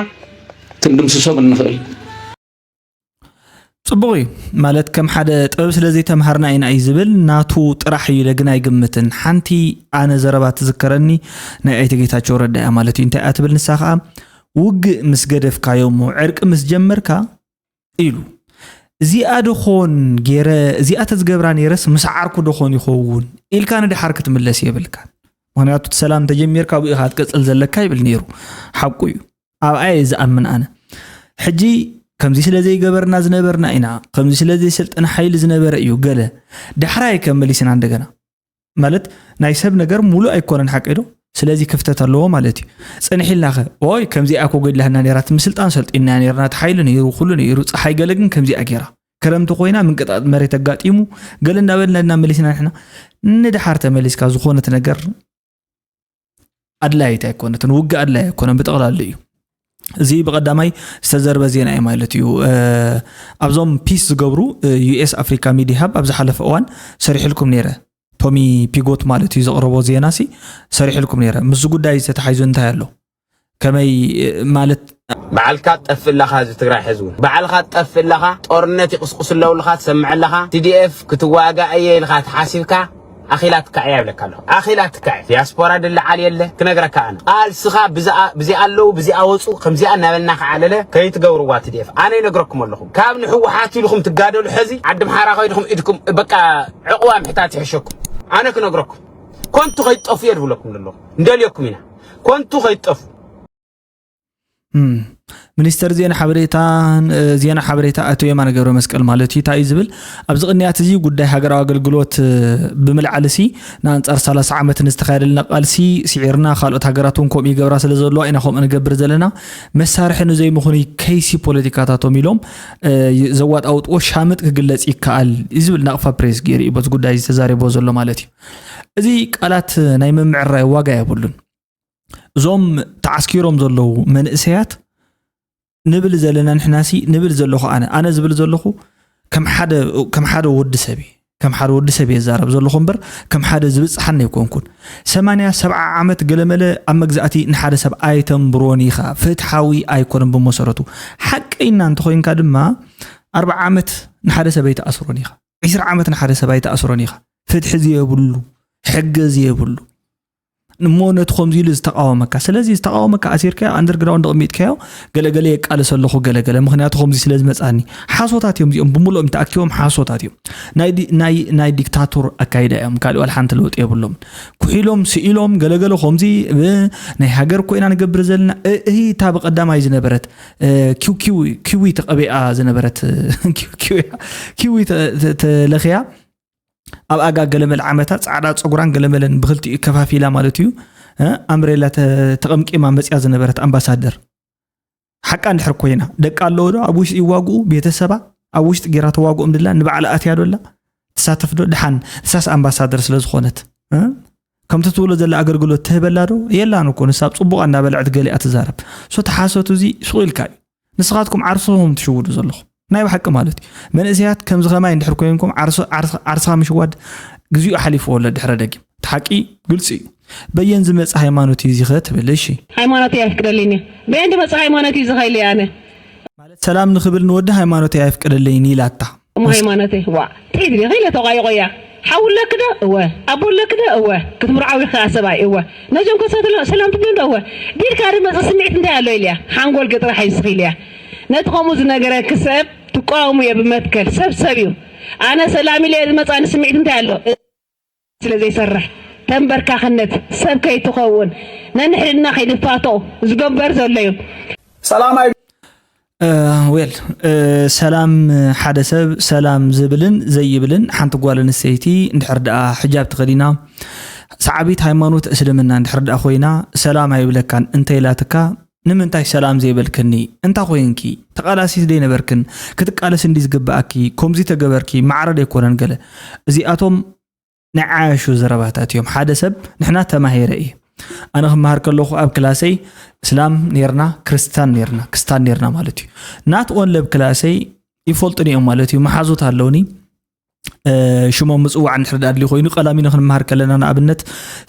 ክንድምስሶም እንኽእል። ጽቡቕ እዩ ማለት ከም ሓደ ጥበብ ስለ ዘይተምሃርና ኢና እዩ ዝብል ናቱ ጥራሕ እዩ ኢለ ግን ኣይግምትን። ሓንቲ ኣነ ዘረባ ትዝከረኒ ናይ ኣይተ ጌታቸው ረዳ እያ ማለት እዩ። እንታይ እያ ትብል ንሳ ኸዓ ውግእ ምስ ገደፍካዮ እሞ ዕርቂ ምስ ጀመርካ ኢሉ እዚኣ ደኾን ገይረ እዚኣ ተዝገብራ ነይረስ ምስ ዓርኩ ደኾን ይኸውን ኢልካ ንድሓር ክትምለስ የብልካን። ምክንያቱ እቲ ሰላም ተጀሚርካ ኣብኡ ኢኻ ክትቅፅል ዘለካ ይብል ነይሩ። ሓቁ እዩ። ኣብኣ እየ ዝኣምን ኣነ። ሕጂ ከምዚ ስለ ዘይገበርና ዝነበርና ኢና፣ ከምዚ ስለ ዘይሰልጠነ ሓይሊ ዝነበረ እዩ ገለ። ዳሕራይ ከ መሊስና እንደገና ማለት ናይ ሰብ ነገር ሙሉእ ኣይኮነን ሓቀይ ዶ? ስለዚ ክፍተት ኣለዎ ማለት እዩ። ጸኒሕልና ከ ኦይ ከምዚኣ እኮ ጎድላትና ነይራ፣ እቲ ምስልጣን ሰልጢንና ነይርና፣ እቲ ሓይሊ ነይሩ፣ ኩሉ ነይሩ፣ ጸሓይ ገለ ግን ከምዚኣ ገይራ፣ ክረምቲ ኮይና ምንቅጣጥ መሬት ኣጋጢሙ ገለ እንዳበልና እና መሊስና ንሕና ንድሓር ተመሊስካ ዝኾነት ነገር ኣድላይት ኣይኮነትን፣ ውግእ ኣድላይ ኣይኮነን ብጠቕላሉ እዩ። እዚ ብቐዳማይ ዝተዘርበ ዜና እዩ ማለት እዩ። ኣብዞም ፒስ ዝገብሩ ዩኤስ ኣፍሪካ ሚዲ ሃብ ኣብ ዝሓለፈ እዋን ሰሪሕልኩም ነይረ። ቶሚ ፒጎት ማለት እዩ ዘቕረቦ ዜና ሲ ሰሪሕልኩም ነይረ። ምስዚ ጉዳይ ዝተተሓይዙ እንታይ ኣሎ? ከመይ ማለት ባዕልካ ትጠፍእ ኣለኻ። እዚ ትግራይ ሕዚ እውን ባዕልኻ ትጠፍእ ኣለኻ። ጦርነት ይቕስቁስ ኣለዉ ኣለኻ ትሰምዕ ኣለኻ። ቲዲኤፍ ክትዋጋእ እየ ኢልካ ተሓሲብካ ኣኺላትካ እያ ይብለካ ኣለኹ። ኣኺላትካ እያ። ዲያስፖራ ድለዓል የለ ክነግረካ ኣነ። ቃልስኻ ብዚኣ ኣለዉ ብዚኣ ወፁ ከምዚኣ እናበልና ከዓለለ ከይትገብርዋ ቲዲኤፍ። ኣነ ይነግረኩም ኣለኹ። ካብ ንሕወሓት ኢልኹም ትጋደሉ ሕዚ ዓዲ ምሓራ ከይድኹም ኢድኩም በቃ ዕቑባ ምሕታት ይሕሸኩም። ኣነ ክነግረኩም። ኮንቱ ከይትጠፉ እየ ድብለኩም ዘለኹ። እንደልየኩም ኢና። ኮንቱ ከይትጠፉ። ሚኒስተር ዜና ሓበሬታን ዜና ሓበሬታ ኣቶ የማነ ገብረ መስቀል ማለት እዩ እንታይ እዩ ዝብል ኣብዚ ቅንያት እዚ ጉዳይ ሃገራዊ ኣገልግሎት ብምልዓል ሲ ንኣንጻር ሰላሳ ዓመት ንዝተኻየደልና ቃልሲ ስዒርና ካልኦት ሃገራት እውን ከምኡ ይገብራ ስለ ዘለዋ ኢና ከምኡ ንገብር ዘለና መሳርሒ ንዘይምኹኑ ከይሲ ፖለቲካታቶም ኢሎም ዘዋጣውጥዎ ሻምጥ ክግለጽ ይከኣል እዩ ዝብል ናቕፋ ፕሬስ ገይሩ እዩ በዚ ጉዳይ ዝተዛረቦ ዘሎ ማለት እዩ። እዚ ቃላት ናይ ምምዕራይ ዋጋ የብሉን። እዞም ተዓስኪሮም ዘለዉ መንእሰያት ንብል ዘለና ንሕናሲ ንብል ዘለኹ ኣነ ኣነ ዝብል ዘለኹ ከም ሓደ ከም ሓደ ወዲ ሰብ እዩ ከም ሓደ ወዲ ሰብ እየ ዝዛረብ ዘለኹ እምበር ከም ሓደ ዝብፅሓኒ ኣይኮንኩን። ሰማንያ ሰብዓ ዓመት ገለመለ ኣብ መግዛእቲ ንሓደ ሰብ ኣይተንብሮን ኢኻ። ፍትሓዊ ኣይኮነን ብመሰረቱ። ሓቀይና እንተኾይንካ ድማ ኣርብዓ ዓመት ንሓደ ሰብ ኣይተኣስሮን ኢኻ። ዒስራ ዓመት ንሓደ ሰብ ኣይተኣስሮን ኢኻ። ፍትሒ ዝየብሉ ሕገ ዝየብሉ እሞ ነቲ ከምዚ ኢሉ ዝተቃወመካ ስለዚ ዝተቃወመካ ኣሲርካዮ ኣንደርግራውንድ ኣቕሚጥካዮ ገለገለ የቃልስ ኣለኹ ገለገለ ምክንያቱ ከምዚ ስለ ዝመፃኒ ሓሶታት እዮም እዚኦም ብምሉኦም ተኣኪቦም ሓሶታት እዮም ናይ ዲ- ናይ ናይ ዲክታቶር ኣካይዳ እዮም ካልእ ዋላ ሓንቲ ለውጢ የብሎም ኩሒሎም ስኢሎም ገለገለ ከምዚ ብ- ናይ ሃገር ኮይና ንገብር ዘለና እ- እሂ እታ ብቀዳማይ ዝነበረት እ፣ ኪው ኪው ኪዊ ተቐቢኣ ዝነበረት ኪው ኪው እያ። ኪዊ ተ- ተ- ተለኽያ ኣብ ኣጋ ገለመል ዓመታ ጻዕዳ ጸጉራን ገለመለን ብኽልቲኡ ከፋፊላ ማለት እዩ ኣምብሬላ ተቐምቂማ መጽያ ዝነበረት ኣምባሳደር ሓቃ እንድሕር ኮይና ደቃ ኣለዎ ዶ ኣብ ውሽጢ ይዋግኡ ቤተሰባ ኣብ ውሽጢ ጌራ ተዋግኦም ድላ ንባዕላ ኣትያ ዶ ኣላ ትሳተፍ ዶ ድሓን ንሳስ ኣምባሳደር ስለ ዝኾነት ከምቲ ትብሎ ዘላ ኣገልግሎት ትህበላ ዶ የላን እኮ ንሳ ኣብ ጽቡቓ እንዳበልዐት ገሊኣ ትዛረብ ሶ ተሓሰቱ እዚ ሱቕ ኢልካ እዩ ንስኻትኩም ዓርስኹም ትሽውዱ ዘለኹም ናይ ብሓቂ ማለት እዩ መንእሰያት ከምዚ ከማይ እንድሕር ኮይንኩም ዓርስኻ ምሽዋድግዚኡ ሓሊፍዎ ኣሎ ድሕረ ደጊም እቲ ሓቂ ግልፂ እዩ በየን ዝመፅ ሃይማኖት እዩ ዚኸ ትብል እሺ ሃይማኖት እያ ይፍቅደልኝ በየን ዝመፅ ሃይማኖት እዩ ዝኸይል ኣነ ማለት ሰላም ንኽብል ንወዲ ሃይማኖት እያ ይፍቅደልኝ ኢላታ እሞ ሃይማኖተይ ዋ ትሒት ዲኺ ኢለ ተቋይቆያ ሓው ኣለኪ ዶ እወ ኣቦ ኣለኪ ዶ እወ ክትምርዓዊ ኢኻ ሰብኣይ እወ ነዞም ከሰትሎ ሰላም ትብሉ ዶ እወ ዲልካ ዶ መጽ ስምዒት እንታይ ኣሎ ኢልያ ሓንጎል ገጥራ ሓይስኺ ኢልያ ነቲ ከምኡ ዝነገረኪ ሰብ ትቃወሙ እየ ብመትከል ሰብ ሰብ እዩ ኣነ ሰላም ኢለ ዝመጻኒ ስምዒት እንታይ ኣሎ ስለ ዘይሰርሕ ተንበርካኽነት ሰብ ከይትኸውን ነንሕድና ከይንፋቶ ዝገበር ዘሎ እዩ ሰላም ኣይ ዌል ሰላም ሓደ ሰብ ሰላም ዝብልን ዘይብልን ሓንቲ ጓል ኣንስተይቲ እንድሕር ደኣ ሕጃብ ተኸዲና ሰዓቢት ሃይማኖት እስልምና እንድሕር ደኣ ኮይና ሰላም ኣይብለካን እንተይላትካ ንምንታይ ሰላም ዘይበልክኒ እንታ ኮይንኪ ተቃላሲት ደይነበርክን ክትቃለስ እንዲ ዝግበኣኪ ኮምዚ ተገበርኪ ማዕረ ደይኮነን ገለ እዚኣቶም ናይ ዓያሹ ዘረባታት እዮም ሓደ ሰብ ንሕና ተማሂረ እየ ኣነ ክመሃር ከለኹ ኣብ ክላሰይ እስላም ኔርና ክርስታን ኔርና ክስታን ኔርና ማለት እዩ ናት ኦንለብ ክላሰይ ይፈልጡኒ እዮም ማለት እዩ መሓዙት ኣለውኒ ሽሞም ምፅዋዕ እንድሕር ኣድልዩ ኮይኑ ቀላሚኖ ክንመሃር ከለና ንኣብነት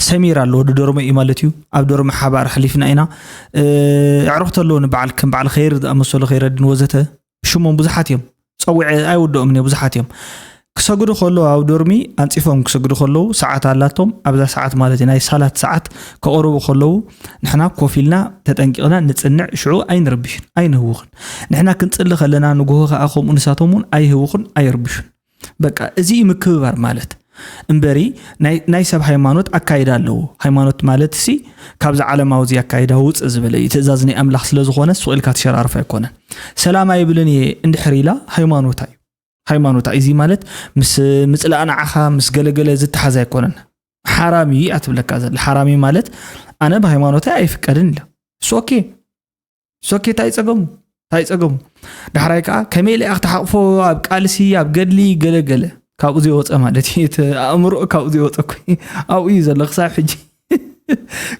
ሰሚር ኣሎ ወዲ ዶርሞ እዩ ማለት እዩ ኣብ ዶርሞ ሓባር ኣሕሊፍና ኢና ኣዕሩኽቲ ኣለውኒ በዓል ከም በዓል ኸይር ዝኣመሰሉ ኸይረድን ወዘተ ሽሞም ብዙሓት እዮም ፀዊዐ ኣይውደኦምን እየ ብዙሓት እዮም ክሰግዱ ከለዉ ኣብ ዶርሚ ኣንፂፎም ክሰግዱ ከለዉ ሰዓት ኣላቶም ኣብዛ ሰዓት ማለት እዩ ናይ ሳላት ሰዓት ከቕርቡ ከለዉ ንሕና ኮፍ ኢልና ተጠንቂቕና ንፅንዕ ሽዑ ኣይንርብሽን ኣይንህውኽን ንሕና ክንፅሊ ከለና ንግሆ ከዓ ከምኡ ንሳቶም እውን ኣይህውኽን ኣይርብሹን በቃ እዚ እዩ ምክብባር ማለት እምበሪ ናይ ሰብ ሃይማኖት ኣካይዳ ኣለዎ ሃይማኖት ማለት ሲ ካብዚ ዓለማዊ እዚ ኣካይዳ ውፅእ ዝበለ እዩ ትእዛዝ ናይ ኣምላኽ ስለ ዝኾነ ሱቕ ኢልካ ትሸራርፍ ኣይኮነን ሰላም ኣይብልን እየ እንድሕር ኢላ ሃይማኖታ እዩ ሃይማኖታ እዚ ማለት ምስ ምፅላእ ንዓኻ ምስ ገለገለ ዝተሓዝ ኣይኮነን ሓራም እዩ እያ ትብለካ ዘላ ሓራም እዩ ማለት ኣነ ብሃይማኖታይ ኣይፍቀድን ኢላ ሶኬ ሶኬ ታይ ፀገሙ ታይ ፀገሙ ዳሕራይ ከዓ ከመይ ኢለ ክትሓቕፎ ኣብ ቃልሲ ኣብ ገድሊ ገለገለ ካብኡ ዘይወፀ ማለት እዩ እቲ ኣእምሮ ካብኡ ዘይወፀ እኮ ኣብኡ እዩ ዘሎ ክሳብ ሕጂ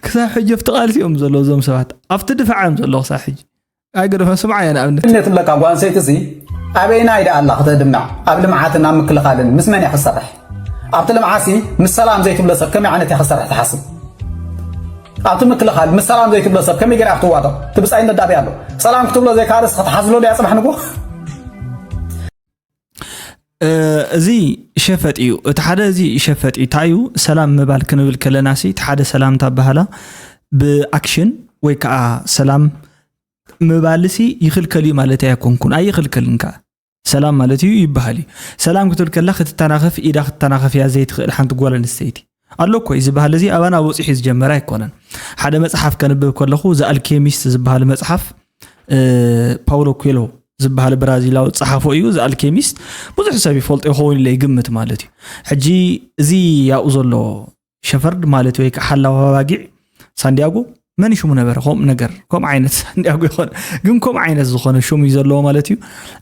ክሳብ ሕጂ ኣብቲ ቃልሲ እዮም ዘለዉ እዞም ሰባት ኣብቲ ድፋዕ እዮም ዘለዉ ክሳብ ሕጂ ኣይገደፈ ስምዓ እያ ንኣብነት እነ ትብለካ ጓንሰይቲ እዚ ኣበይና ኢደ ኣላ ክትድምዕ ኣብ ልምዓትን ኣብ ምክልኻልን ምስ መን እያ ክሰርሕ ኣብቲ ልምዓሲ ምስ ሰላም ዘይትብሎ ሰብ ከመይ ዓይነት እያ ክሰርሕ ትሓስብ ኣብቲ ምክልኻል ምስ ሰላም ዘይትብሎ ሰብ ከመይ ገይራ ክትዋጋእ ትብጻይ ነዳቢ ኣሎ ሰላም ክትብሎ ዘይከኣለስ ክትሓዝሎ ድያ ጽባሕ ንግሆ እዚ ሸፈጥ እዩ እቲ ሓደ እዚ ሸፈጥ እዩ እንታይ እዩ ሰላም ምባል ክንብል ከለና ሲ እቲ ሓደ ሰላምታ በሃላ ብኣክሽን ወይ ከዓ ሰላም ምባል ሲ ይኽልከል እዩ ማለት ኣይኮንኩን ኣይኽልከልን ከዓ ሰላም ማለት እዩ ይበሃል እዩ ሰላም ክትብል ከላ ክትተናኸፍ ኢዳ ክትተናኸፍ እያ ዘይትኽእል ሓንቲ ጓል ኣንስተይቲ ኣሎ እኮ እዚ ባህሊ እዚ ኣባና በፂሑ ዝጀመረ ኣይኮነን ሓደ መፅሓፍ ከንብብ ከለኹ ዘኣልኬሚስት ዝበሃል መፅሓፍ ፓውሎ ኩዌሎ ዝበሃል ብራዚላዊ ጸሓፎ እዩ። እዚ ኣልኬሚስት ብዙሕ ሰብ ይፈልጦ ይኸውን ኢለ ይግምት ማለት እዩ። ሕጂ እዚ ያኡ ዘሎ ሸፈርድ ማለት ወይ ከዓ ሓላዊ ኣባጊዕ ሳንዲያጎ መን ሽሙ ነበረ? ከምኡ ነገር ከምኡ ዓይነት ሳንዲያጎ ይኾን ግን ከምኡ ዓይነት ዝኾነ ሽሙ እዩ ዘለዎ ማለት እዩ።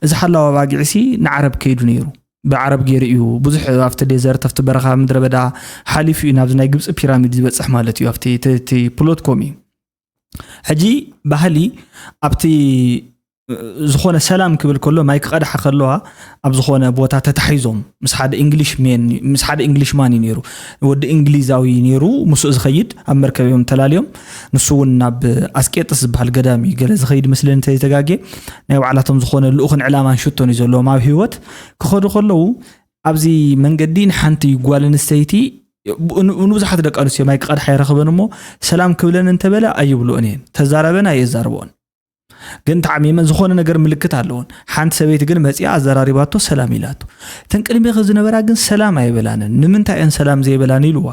እዚ ሓላዊ ኣባጊዕ ሲ ንዓረብ ከይዱ ነይሩ። ብዓረብ ገይሩ እዩ ብዙሕ ኣብቲ ዴዘርት ኣብቲ በረኻ ምድረ በዳ ሓሊፉ እዩ ናብዚ ናይ ግብፂ ፒራሚድ ዝበፅሕ ማለት እዩ። ኣብቲ ፕሎት ኮም እዩ። ሕጂ ባህሊ ኣብቲ ዝኾነ ሰላም ክብል ከሎ ማይ ክቐድሓ ከለዋ ኣብ ዝኾነ ቦታ ተታሒዞም ምስ ሓደ እንግሊሽ ሜን ምስ ሓደ እንግሊሽ ማን እዩ ነይሩ። ወዲ እንግሊዛዊ ነይሩ። ምስኡ ዝኸይድ ኣብ መርከብ እዮም ተላልዮም። ንሱ እውን ናብ ኣስቄጥስ ዝበሃል ገዳም እዩ ገለ ዝኸይድ ምስልን እንተይተጋጌ ናይ ባዕላቶም ዝኾነ ልኡኽን ዕላማን ሽቶን እዩ ዘለዎም ኣብ ህይወት ክኸዱ ከለዉ ኣብዚ መንገዲ ንሓንቲ ጓል ኣንስተይቲ ንብዙሓት ደቂ ኣንስትዮ ማይ ክቐድሓ ይረኽበን እሞ ሰላም ክብለን እንተበለ ኣይብልኦን እየን። ተዛረበን ኣየዛርብኦን። ግን ተዓሚመን ዝኾነ ነገር ምልክት ኣለዎን። ሓንቲ ሰበይቲ ግን መፂኣ ኣዘራሪባቶ ሰላም ኢላቶ። እተን ቅድሜኺ ዝነበራ ግን ሰላም ኣይበላንን። ንምንታይ እየን ሰላም ዘይበላን ኢልዋ።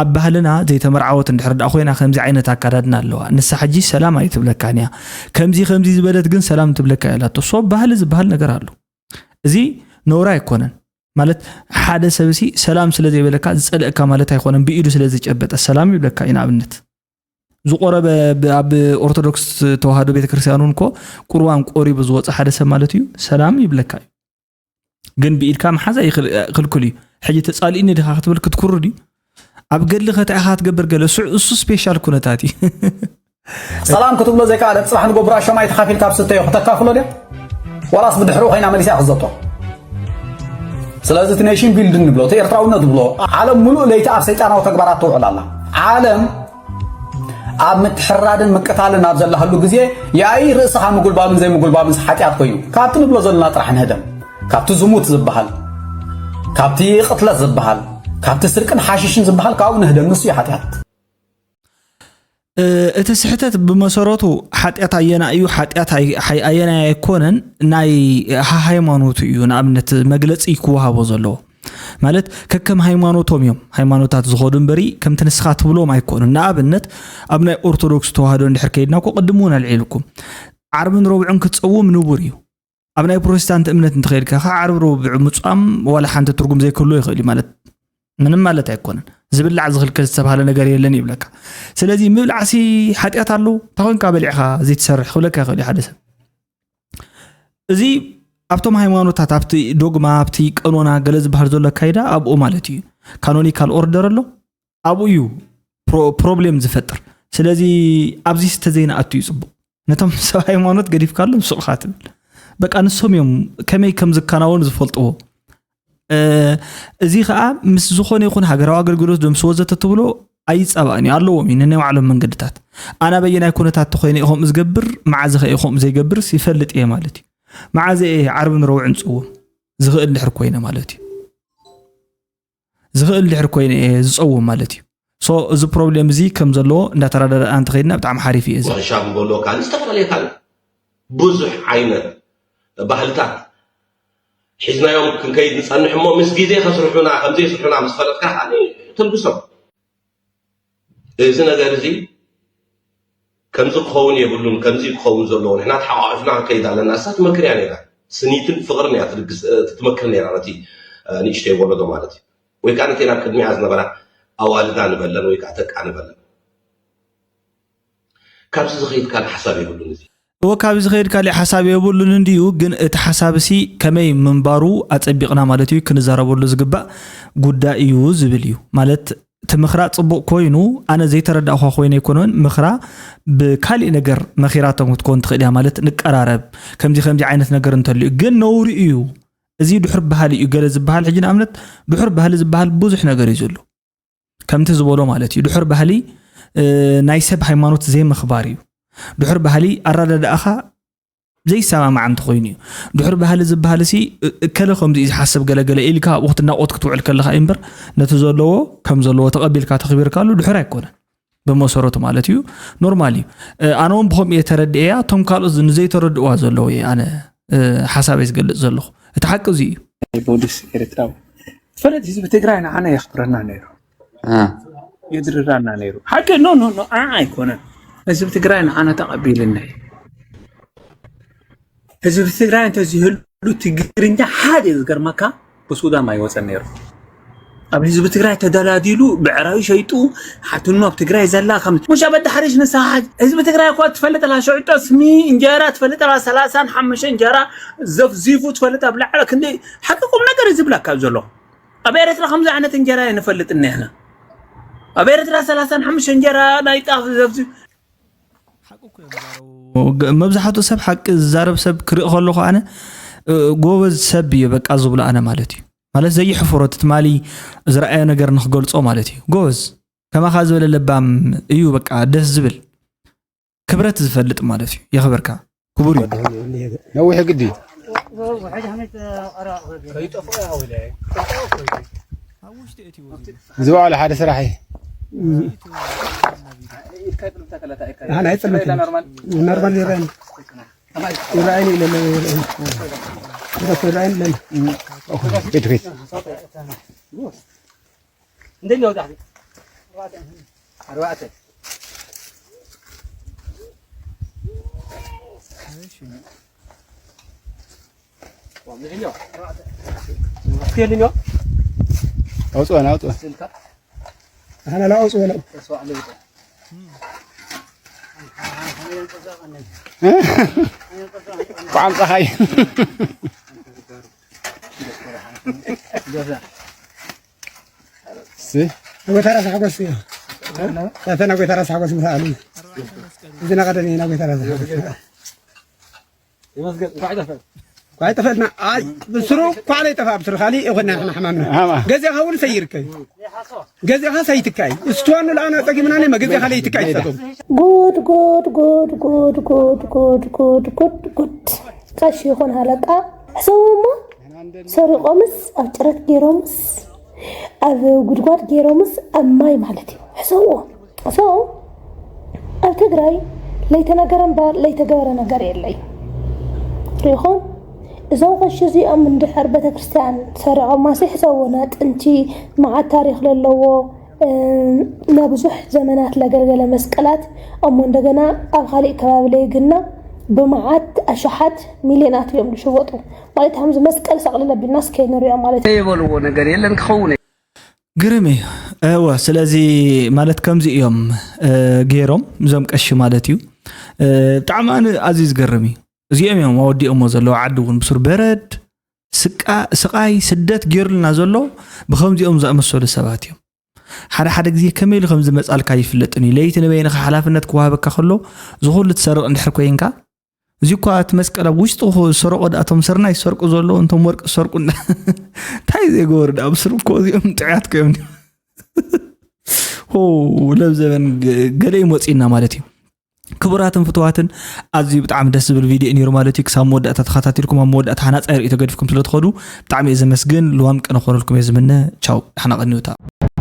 ኣብ ባህልና ዘይተመርዓወት እንድሕር ደኣ ኮይና ከምዚ ዓይነት ኣካዳድና ኣለዋ። ንሳ ሕጂ ሰላም ኣይትብለካን እያ። ከምዚ ከምዚ ዝበለት ግን ሰላም ትብለካ እያ ኢላቶ። ሶ ባህሊ ዝበሃል ነገር ኣሎ። እዚ ነውሪ ኣይኮነን። ማለት ሓደ ሰብ ሲ ሰላም ስለ ዘይበለካ ዝጸልእካ ማለት ኣይኮነን። ብኢዱ ስለ ዝጨበጠ ሰላም ይብለካ እዩ። ንኣብነት ዝቆረበ ብ- ኣብ ኦርቶዶክስ ተዋህዶ ቤተክርስትያን እውን እኮ ቁርባን ቆሪቡ ዝወፀ ሓደ ሰብ ማለት እዩ ሰላም ይብለካ እዩ። ግን ብኢድካ መሓዛ ይኽል- ክልኩል እዩ። ሕጂ ተጻሊእኒ ዲኻ ክትብል ክትኩርድ እዩ። ኣብ ገድሊ ከታ ኢኻ ክትገብር ገለ እሱ- እሱ ስፔሻል ኩነታት እዩ። ሰላም ክትብሎ ዘይከኣለ ፅባሕ ንጎ ብራሾ ማይ ተኻፊልካ ኣብ ስተዮ ክተካፍሎ ድያ ዋላስ ብድሕሪኡ ኮይና መሊሳ ክትዘብጦ? ስለዚ እቲ ኔሽን ቢልድ ንብሎ እቲ ኤርትራውነት ንብሎ ዓለም ሙሉእ ለይቲ ኣብ ሰይጣናዊ ተግባራት ትውዕል ኣላ። ዓለም ኣብ ምትሕራድን ምቅታልን ኣብ ዘለሃሉ ግዜ ያኢ ርእስኻ ምጉልባብን ዘይምጉልባብን ሓጢኣት ኮይኑ ካብቲ ንብሎ ዘለና ጥራሕ ንህደም። ካብቲ ዝሙት ዝበሃል፣ ካብቲ ቅትለት ዝበሃል፣ ካብቲ ስርቅን ሓሽሽን ዝበሃል ካብኡ ንህደም። ንሱ እዩ ሓጢኣት። እቲ ስሕተት ብመሰረቱ ሓጢኣት ኣየና እዩ ሓጢኣት ኣይ- ሓይ- ኣየናይ ኣይኮነን ናይ ሃ- ሃይማኖቱ እዩ። ንኣብነት መግለፂ ክወሃቦ ዘለዎ ማለት ከከም ሃይማኖቶም እዮም ሃይማኖታት ዝኸዱ እምበሪ ከምቲ ንስኻ ትብሎም ኣይኮኑን። ንኣብነት ኣብ ናይ ኦርቶዶክስ ተዋህዶ እንድሕር ከይድና እኮ ቅድም እውን ኣልዒልኩም ዓርብን ረብዑን ክትፀውም ንቡር እዩ። ኣብ ናይ ፕሮቴስታንት እምነት እንተኸይድካ ከዓ ዓርቢ ረቡዕ ምፃም ዋላ ሓንቲ ትርጉም ዘይክህልዎ ይኽእል እዩ ማለት ምንም ማለት ኣይኮነን። ዝብላዕ ዝኽልከል ዝተባህለ ነገር የለን ይብለካ። ስለዚ ምብላዕሲ ሓጢኣት ኣለዎ እንታይ ኮንካ በሊዕኻ ዘይትሰርሕ ክብለካ ይኽእል እዩ ሓደ ሰብ። እዚ ኣብቶም ሃይማኖታት ኣብቲ ዶግማ ኣብቲ ቀኖና ገለ ዝበሃል ዘሎ ኣካይዳ ኣብኡ ማለት እዩ። ካኖኒካል ኦርደር ኣሎ ኣብኡ እዩ ፕሮ- ፕሮብሌም ዝፈጥር። ስለዚ ኣብዚ ስተዘይንኣቱ እዩ ፅቡቕ። ነቶም ሰብ ሃይማኖት ገዲፍካሎም ሱቕኻ ትብል በቃ ንሶም እዮም ከመይ ከም ዝከናወን ዝፈልጥዎ። እዚ ከዓ ምስ ዝኾነ ይኹን ሃገራዊ ኣገልግሎት ዶ ምስ ወዘተ ትብሎ ኣይፃባእን እዩ ኣለዎም እዩ ነናይ ባዕሎም መንገድታት። ኣና በየናይ ኩነታት ተኮይነ ኢኹም ዝገብር መዓዘ ከ ኢኹም ዘይገብርስ ይፈልጥ እየ ማለት እዩ። መዓዘ እየ ዓርብን ረውዕን ፅዎም ዝኽእል ድሕር ኮይነ ማለት እዩ። ዝኽእል ድሕር ኮይነ እየ ዝፀዎም ማለት እዩ። ሶ እዚ ፕሮብሌም እዚ ከም ዘለዎ እንዳተረዳዳእና እንተኸይድና ብጣዕሚ ሓሪፍ እዩ እዚ። ሻብ ንበሎ ካልእ ዝተፈላለየ ካልእ ብዙሕ ዓይነት ባህልታት ሒዝናዮም ክንከይድ ንፀንሕ እሞ ምስ ግዜ ከስርሑና ከምዘይስርሑና ምስ ፈለጥካ ከዓ ተልግሶም። እዚ ነገር እዚ ከምዚ ክኸውን የብሉን፣ ከምዚ ክኸውን ዘለዎ፣ ንሕና ተሓቋቒፍና ክንከይድ ኣለና። እሳ ትመክር እያ ነይራ። ስኒትን ፍቕርን እያ ትልግስ- ትመክር ነይራ ነቲ ንእሽተይ ወለዶ ማለት እዩ። ወይ ከዓ ነተን ኣብ ቅድሚኣ ዝነበራ ኣዋልዳ ንበለን ወይ ከዓ ተቃ ንበለን። ካብዚ ዝኸይድ ካልእ ሓሳብ የብሉን እዚ። እወ ካብዚ ዝኸይድ ካሊእ ሓሳብ የብሉን እንድዩ፣ ግን እቲ ሓሳብ ሲ ከመይ ምንባሩ ኣጸቢቕና ማለት እዩ ክንዛረበሉ ዝግባእ ጉዳይ እዩ ዝብል እዩ። ማለት እቲ ምኽራ ጽቡቕ ኮይኑ ኣነ ዘይተረዳእኳ ኮይነ ኣይኮነን፣ ምኽራ ብካሊእ ነገር መኺራቶም ክትኮን ትኽእል እያ። ማለት ንቀራረብ ከምዚ ከምዚ ዓይነት ነገር እንተልዩ ግን ነውሪ እዩ። እዚ ድሑር ባህሊ እዩ ገለ ዝበሃል። ሕጂ ንኣብነት ድሑር ባህሊ ዝበሃል ብዙሕ ነገር እዩ ዘሎ። ከምቲ ዝበሎ ማለት እዩ። ድሑር ባህሊ ናይ ሰብ ሃይማኖት ዘይምኽባር እዩ። ድሑር ባህሊ ኣረዳድኣኻ ዘይሰማማዕ እንተኾይኑ እዩ። ድሑር ባህሊ ዝበሃል ሲ እከለ ከምዚ እዩ ዝሓስብ ገለገለ ኢልካ ኣብኡ ክትናቆት ክትውዕል ከለኻ እዩ እምበር ነቲ ዘለዎ ከም ዘለዎ ተቐቢልካ ተኽቢርካሉ ድሑር ኣይኮነን። ብመሰረቱ ማለት እዩ ኖርማል እዩ። ኣነ እውን ብኸምኡ እየ ተረድኤያ። እቶም ካልኦት ንዘይተረድእዋ ዘለዉ እየ ኣነ ሓሳበይ ዝገልፅ ዘለኹ። እቲ ሓቂ እዚ እዩ። ናይ ቦሊስ ኤርትራዊ ፈለጥ ህዝቢ ትግራይ ንዓና የኽብረና ነይሩ፣ የድርራና ነይሩ። ሓቂ ኖ ኖ ኖ ኣዓ ኣይኮነን። ህዝቢ ትግራይ ንዓና ተቐቢልና እዩ። ህዝቢ ትግራይ እንተዝህሉ ትግርኛ ሓደ ዝገርመካ ብሱዳን ኣይወፀን ነይሩ። ኣብ ህዝቢ ትግራይ ተደላዲሉ ብዕራዊ ሸይጡ ሓትኑ ኣብ ትግራይ ዘላ ከም ሙሽ ኣበዳ ሓሪሽ ንስሓ። ህዝቢ ትግራይ እኳ ትፈልጥ ኣላ ሸይጦ ስሚ እንጀራ ትፈልጥ ኣላ ሰላሳን ሓሙሽተ እንጀራ ዘፍዚፉ ትፈልጥ ኣብ ላዕለ ክንደይ ሓቂ ቁም ነገር እዩ ዝብለካ ዘሎ። ኣብ ኤርትራ ከምዚ ዓይነት እንጀራ ኣይንፈልጥን ንሕና። ኣብ ኤርትራ ሰላሳን ሓሙሽተ እንጀራ ናይ ጣፍ ዘፍዚፉ መብዛሕትኡ ሰብ ሓቂ ዝዛረብ ሰብ ክርኢ ከለኹ ኣነ ጎበዝ ሰብ እየ በቃ ዝብሎ ኣነ ማለት እዩ። ማለት ዘይሕፍሮ እቲ ትማሊ ዝረኣዮ ነገር ንክገልጾ ማለት እዩ። ጎበዝ ከማኻ ዝበለ ለባም እዩ በቃ ደስ ዝብል ክብረት ዝፈልጥ ማለት እዩ። የኽብርካ ክቡር እዩ። ነዊሕ ግዲ ዝበዓሉ ሓደ ስራሕ እዩ። ንሕና ኣይፅልመትን ኖርማል ይረኣየኒ ይረኣየኒ ይለለ ይረኣየኒ ይለለ ፊት ፊት እንደኛ ወጣ ኣርባዕተ ኣውፅወን ኣውፅወን ኣነ ላውፅ ወለ ቋንቋ ሓይ ጎይታ ራስ ሓጎስ እዩ። ናተና ጎይታ ራስ ሓጎስ ምሳኣሉ እዚ ናቀደም ኢና ጎይታ ራስ ሓጎስ ኳይ ጠፈልና ብስሩ ኳዕለ ይጠፋ ብስሩ ካሊእ ይኮና ንሕና ሕማምና ገዚኻ እውን ሰይርከ ገዚኻ ሰይትካይ እስትዋኑ ለኣና ፀጊምና መገዚኻ ለይትካይ ሰቶም ጉድ ጉድ ጉድ ጉድ ጉድ ጉድ ጉድ ጉድ ጉድ ቀሺ ይኹን ሃለቃ ሕሰቡ እሞ ሰሪቆምስ ኣብ ጭረት ገይሮምስ ኣብ ጉድጓድ ገይሮምስ ኣብ ማይ ማለት እዩ ሕሰብዎ so ኣብ ትግራይ ለይተነገረ እምበር ለይተገበረ ነገር የለይ ሪኢኹም እዞም ቀሺ እዚኦም እንድሕር ቤተክርስትያን ሰሪቆም ማስ ሕሰብዎ ናይ ጥንቲ መዓት ታሪክ ለለዎ ንብዙሕ ዘመናት ለገልገለ መስቀላት እሞ እንደገና ኣብ ካሊእ ከባቢ ለይግና ብመዓት ኣሽሓት ሚልዮናት እዮም ዝሽወጡ ማለት ከምዚ መስቀል ሰቅልል ኣቢልና እስከ ንሪኦ ማለት እዩ። ዘይበልዎ ነገር የለን ክኸውን እዩ። ግርም እዩ። እወ ስለዚ ማለት ከምዚ እዮም ገይሮም እዞም ቀሺ ማለት እዩ። ብጣዕሚ ኣነ ኣዝዩ ዝገርም እዩ። እዚኦም እዮም ኣወዲኦሞ ዘለዉ ዓዲ እውን ብሱር በረድ ስቃ ስቃይ ስደት ገይሩልና ዘሎ ብከምዚኦም ዝኣመሰሉ ሰባት እዮም። ሓደ ሓደ ግዜ ከመይ ኢሉ ከም ዝመጻልካ ይፍለጥን እዩ። ለይቲ ንበይንኻ ሓላፍነት ክወሃበካ ከሎ ዝኹሉ ትሰርቕ እንድሕር ኮይንካ እዚ እኳ እቲ መስቀል ኣብ ውሽጡ ዝሰረቆ ድኣ እቶም ስርናይ ዝሰርቁ ዘለዉ እንቶም ወርቂ ዝሰርቁ እንታይ ዘይገበሩ ድኣ ብስሩ እኮ እዚኦም ጥዑያት እዮም። ሆ ለብ ዘበን ገለ እዩ መፂና ማለት እዩ። ክቡራትን ፍትዋትን ኣዝዩ ብጣዕሚ ደስ ዝብል ቪድዮ ነይሩ ማለት እዩ። ክሳብ መወዳእታ ተኸታቲልኩም ኣብ መወዳእታ ሃናፃይ ርእይቶ ገዲፍኩም ስለትኸዱ ብጣዕሚ እየ ዘመስግን። ልዋም ቅነ ክኾነልኩም እየ ዝምነ። ቻው፣ ዳሕና ቀኒውታ።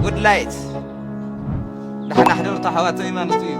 ጉድ ላይት ዳሕና ሕደሩ ተሓዋተይ ማለት እዩ።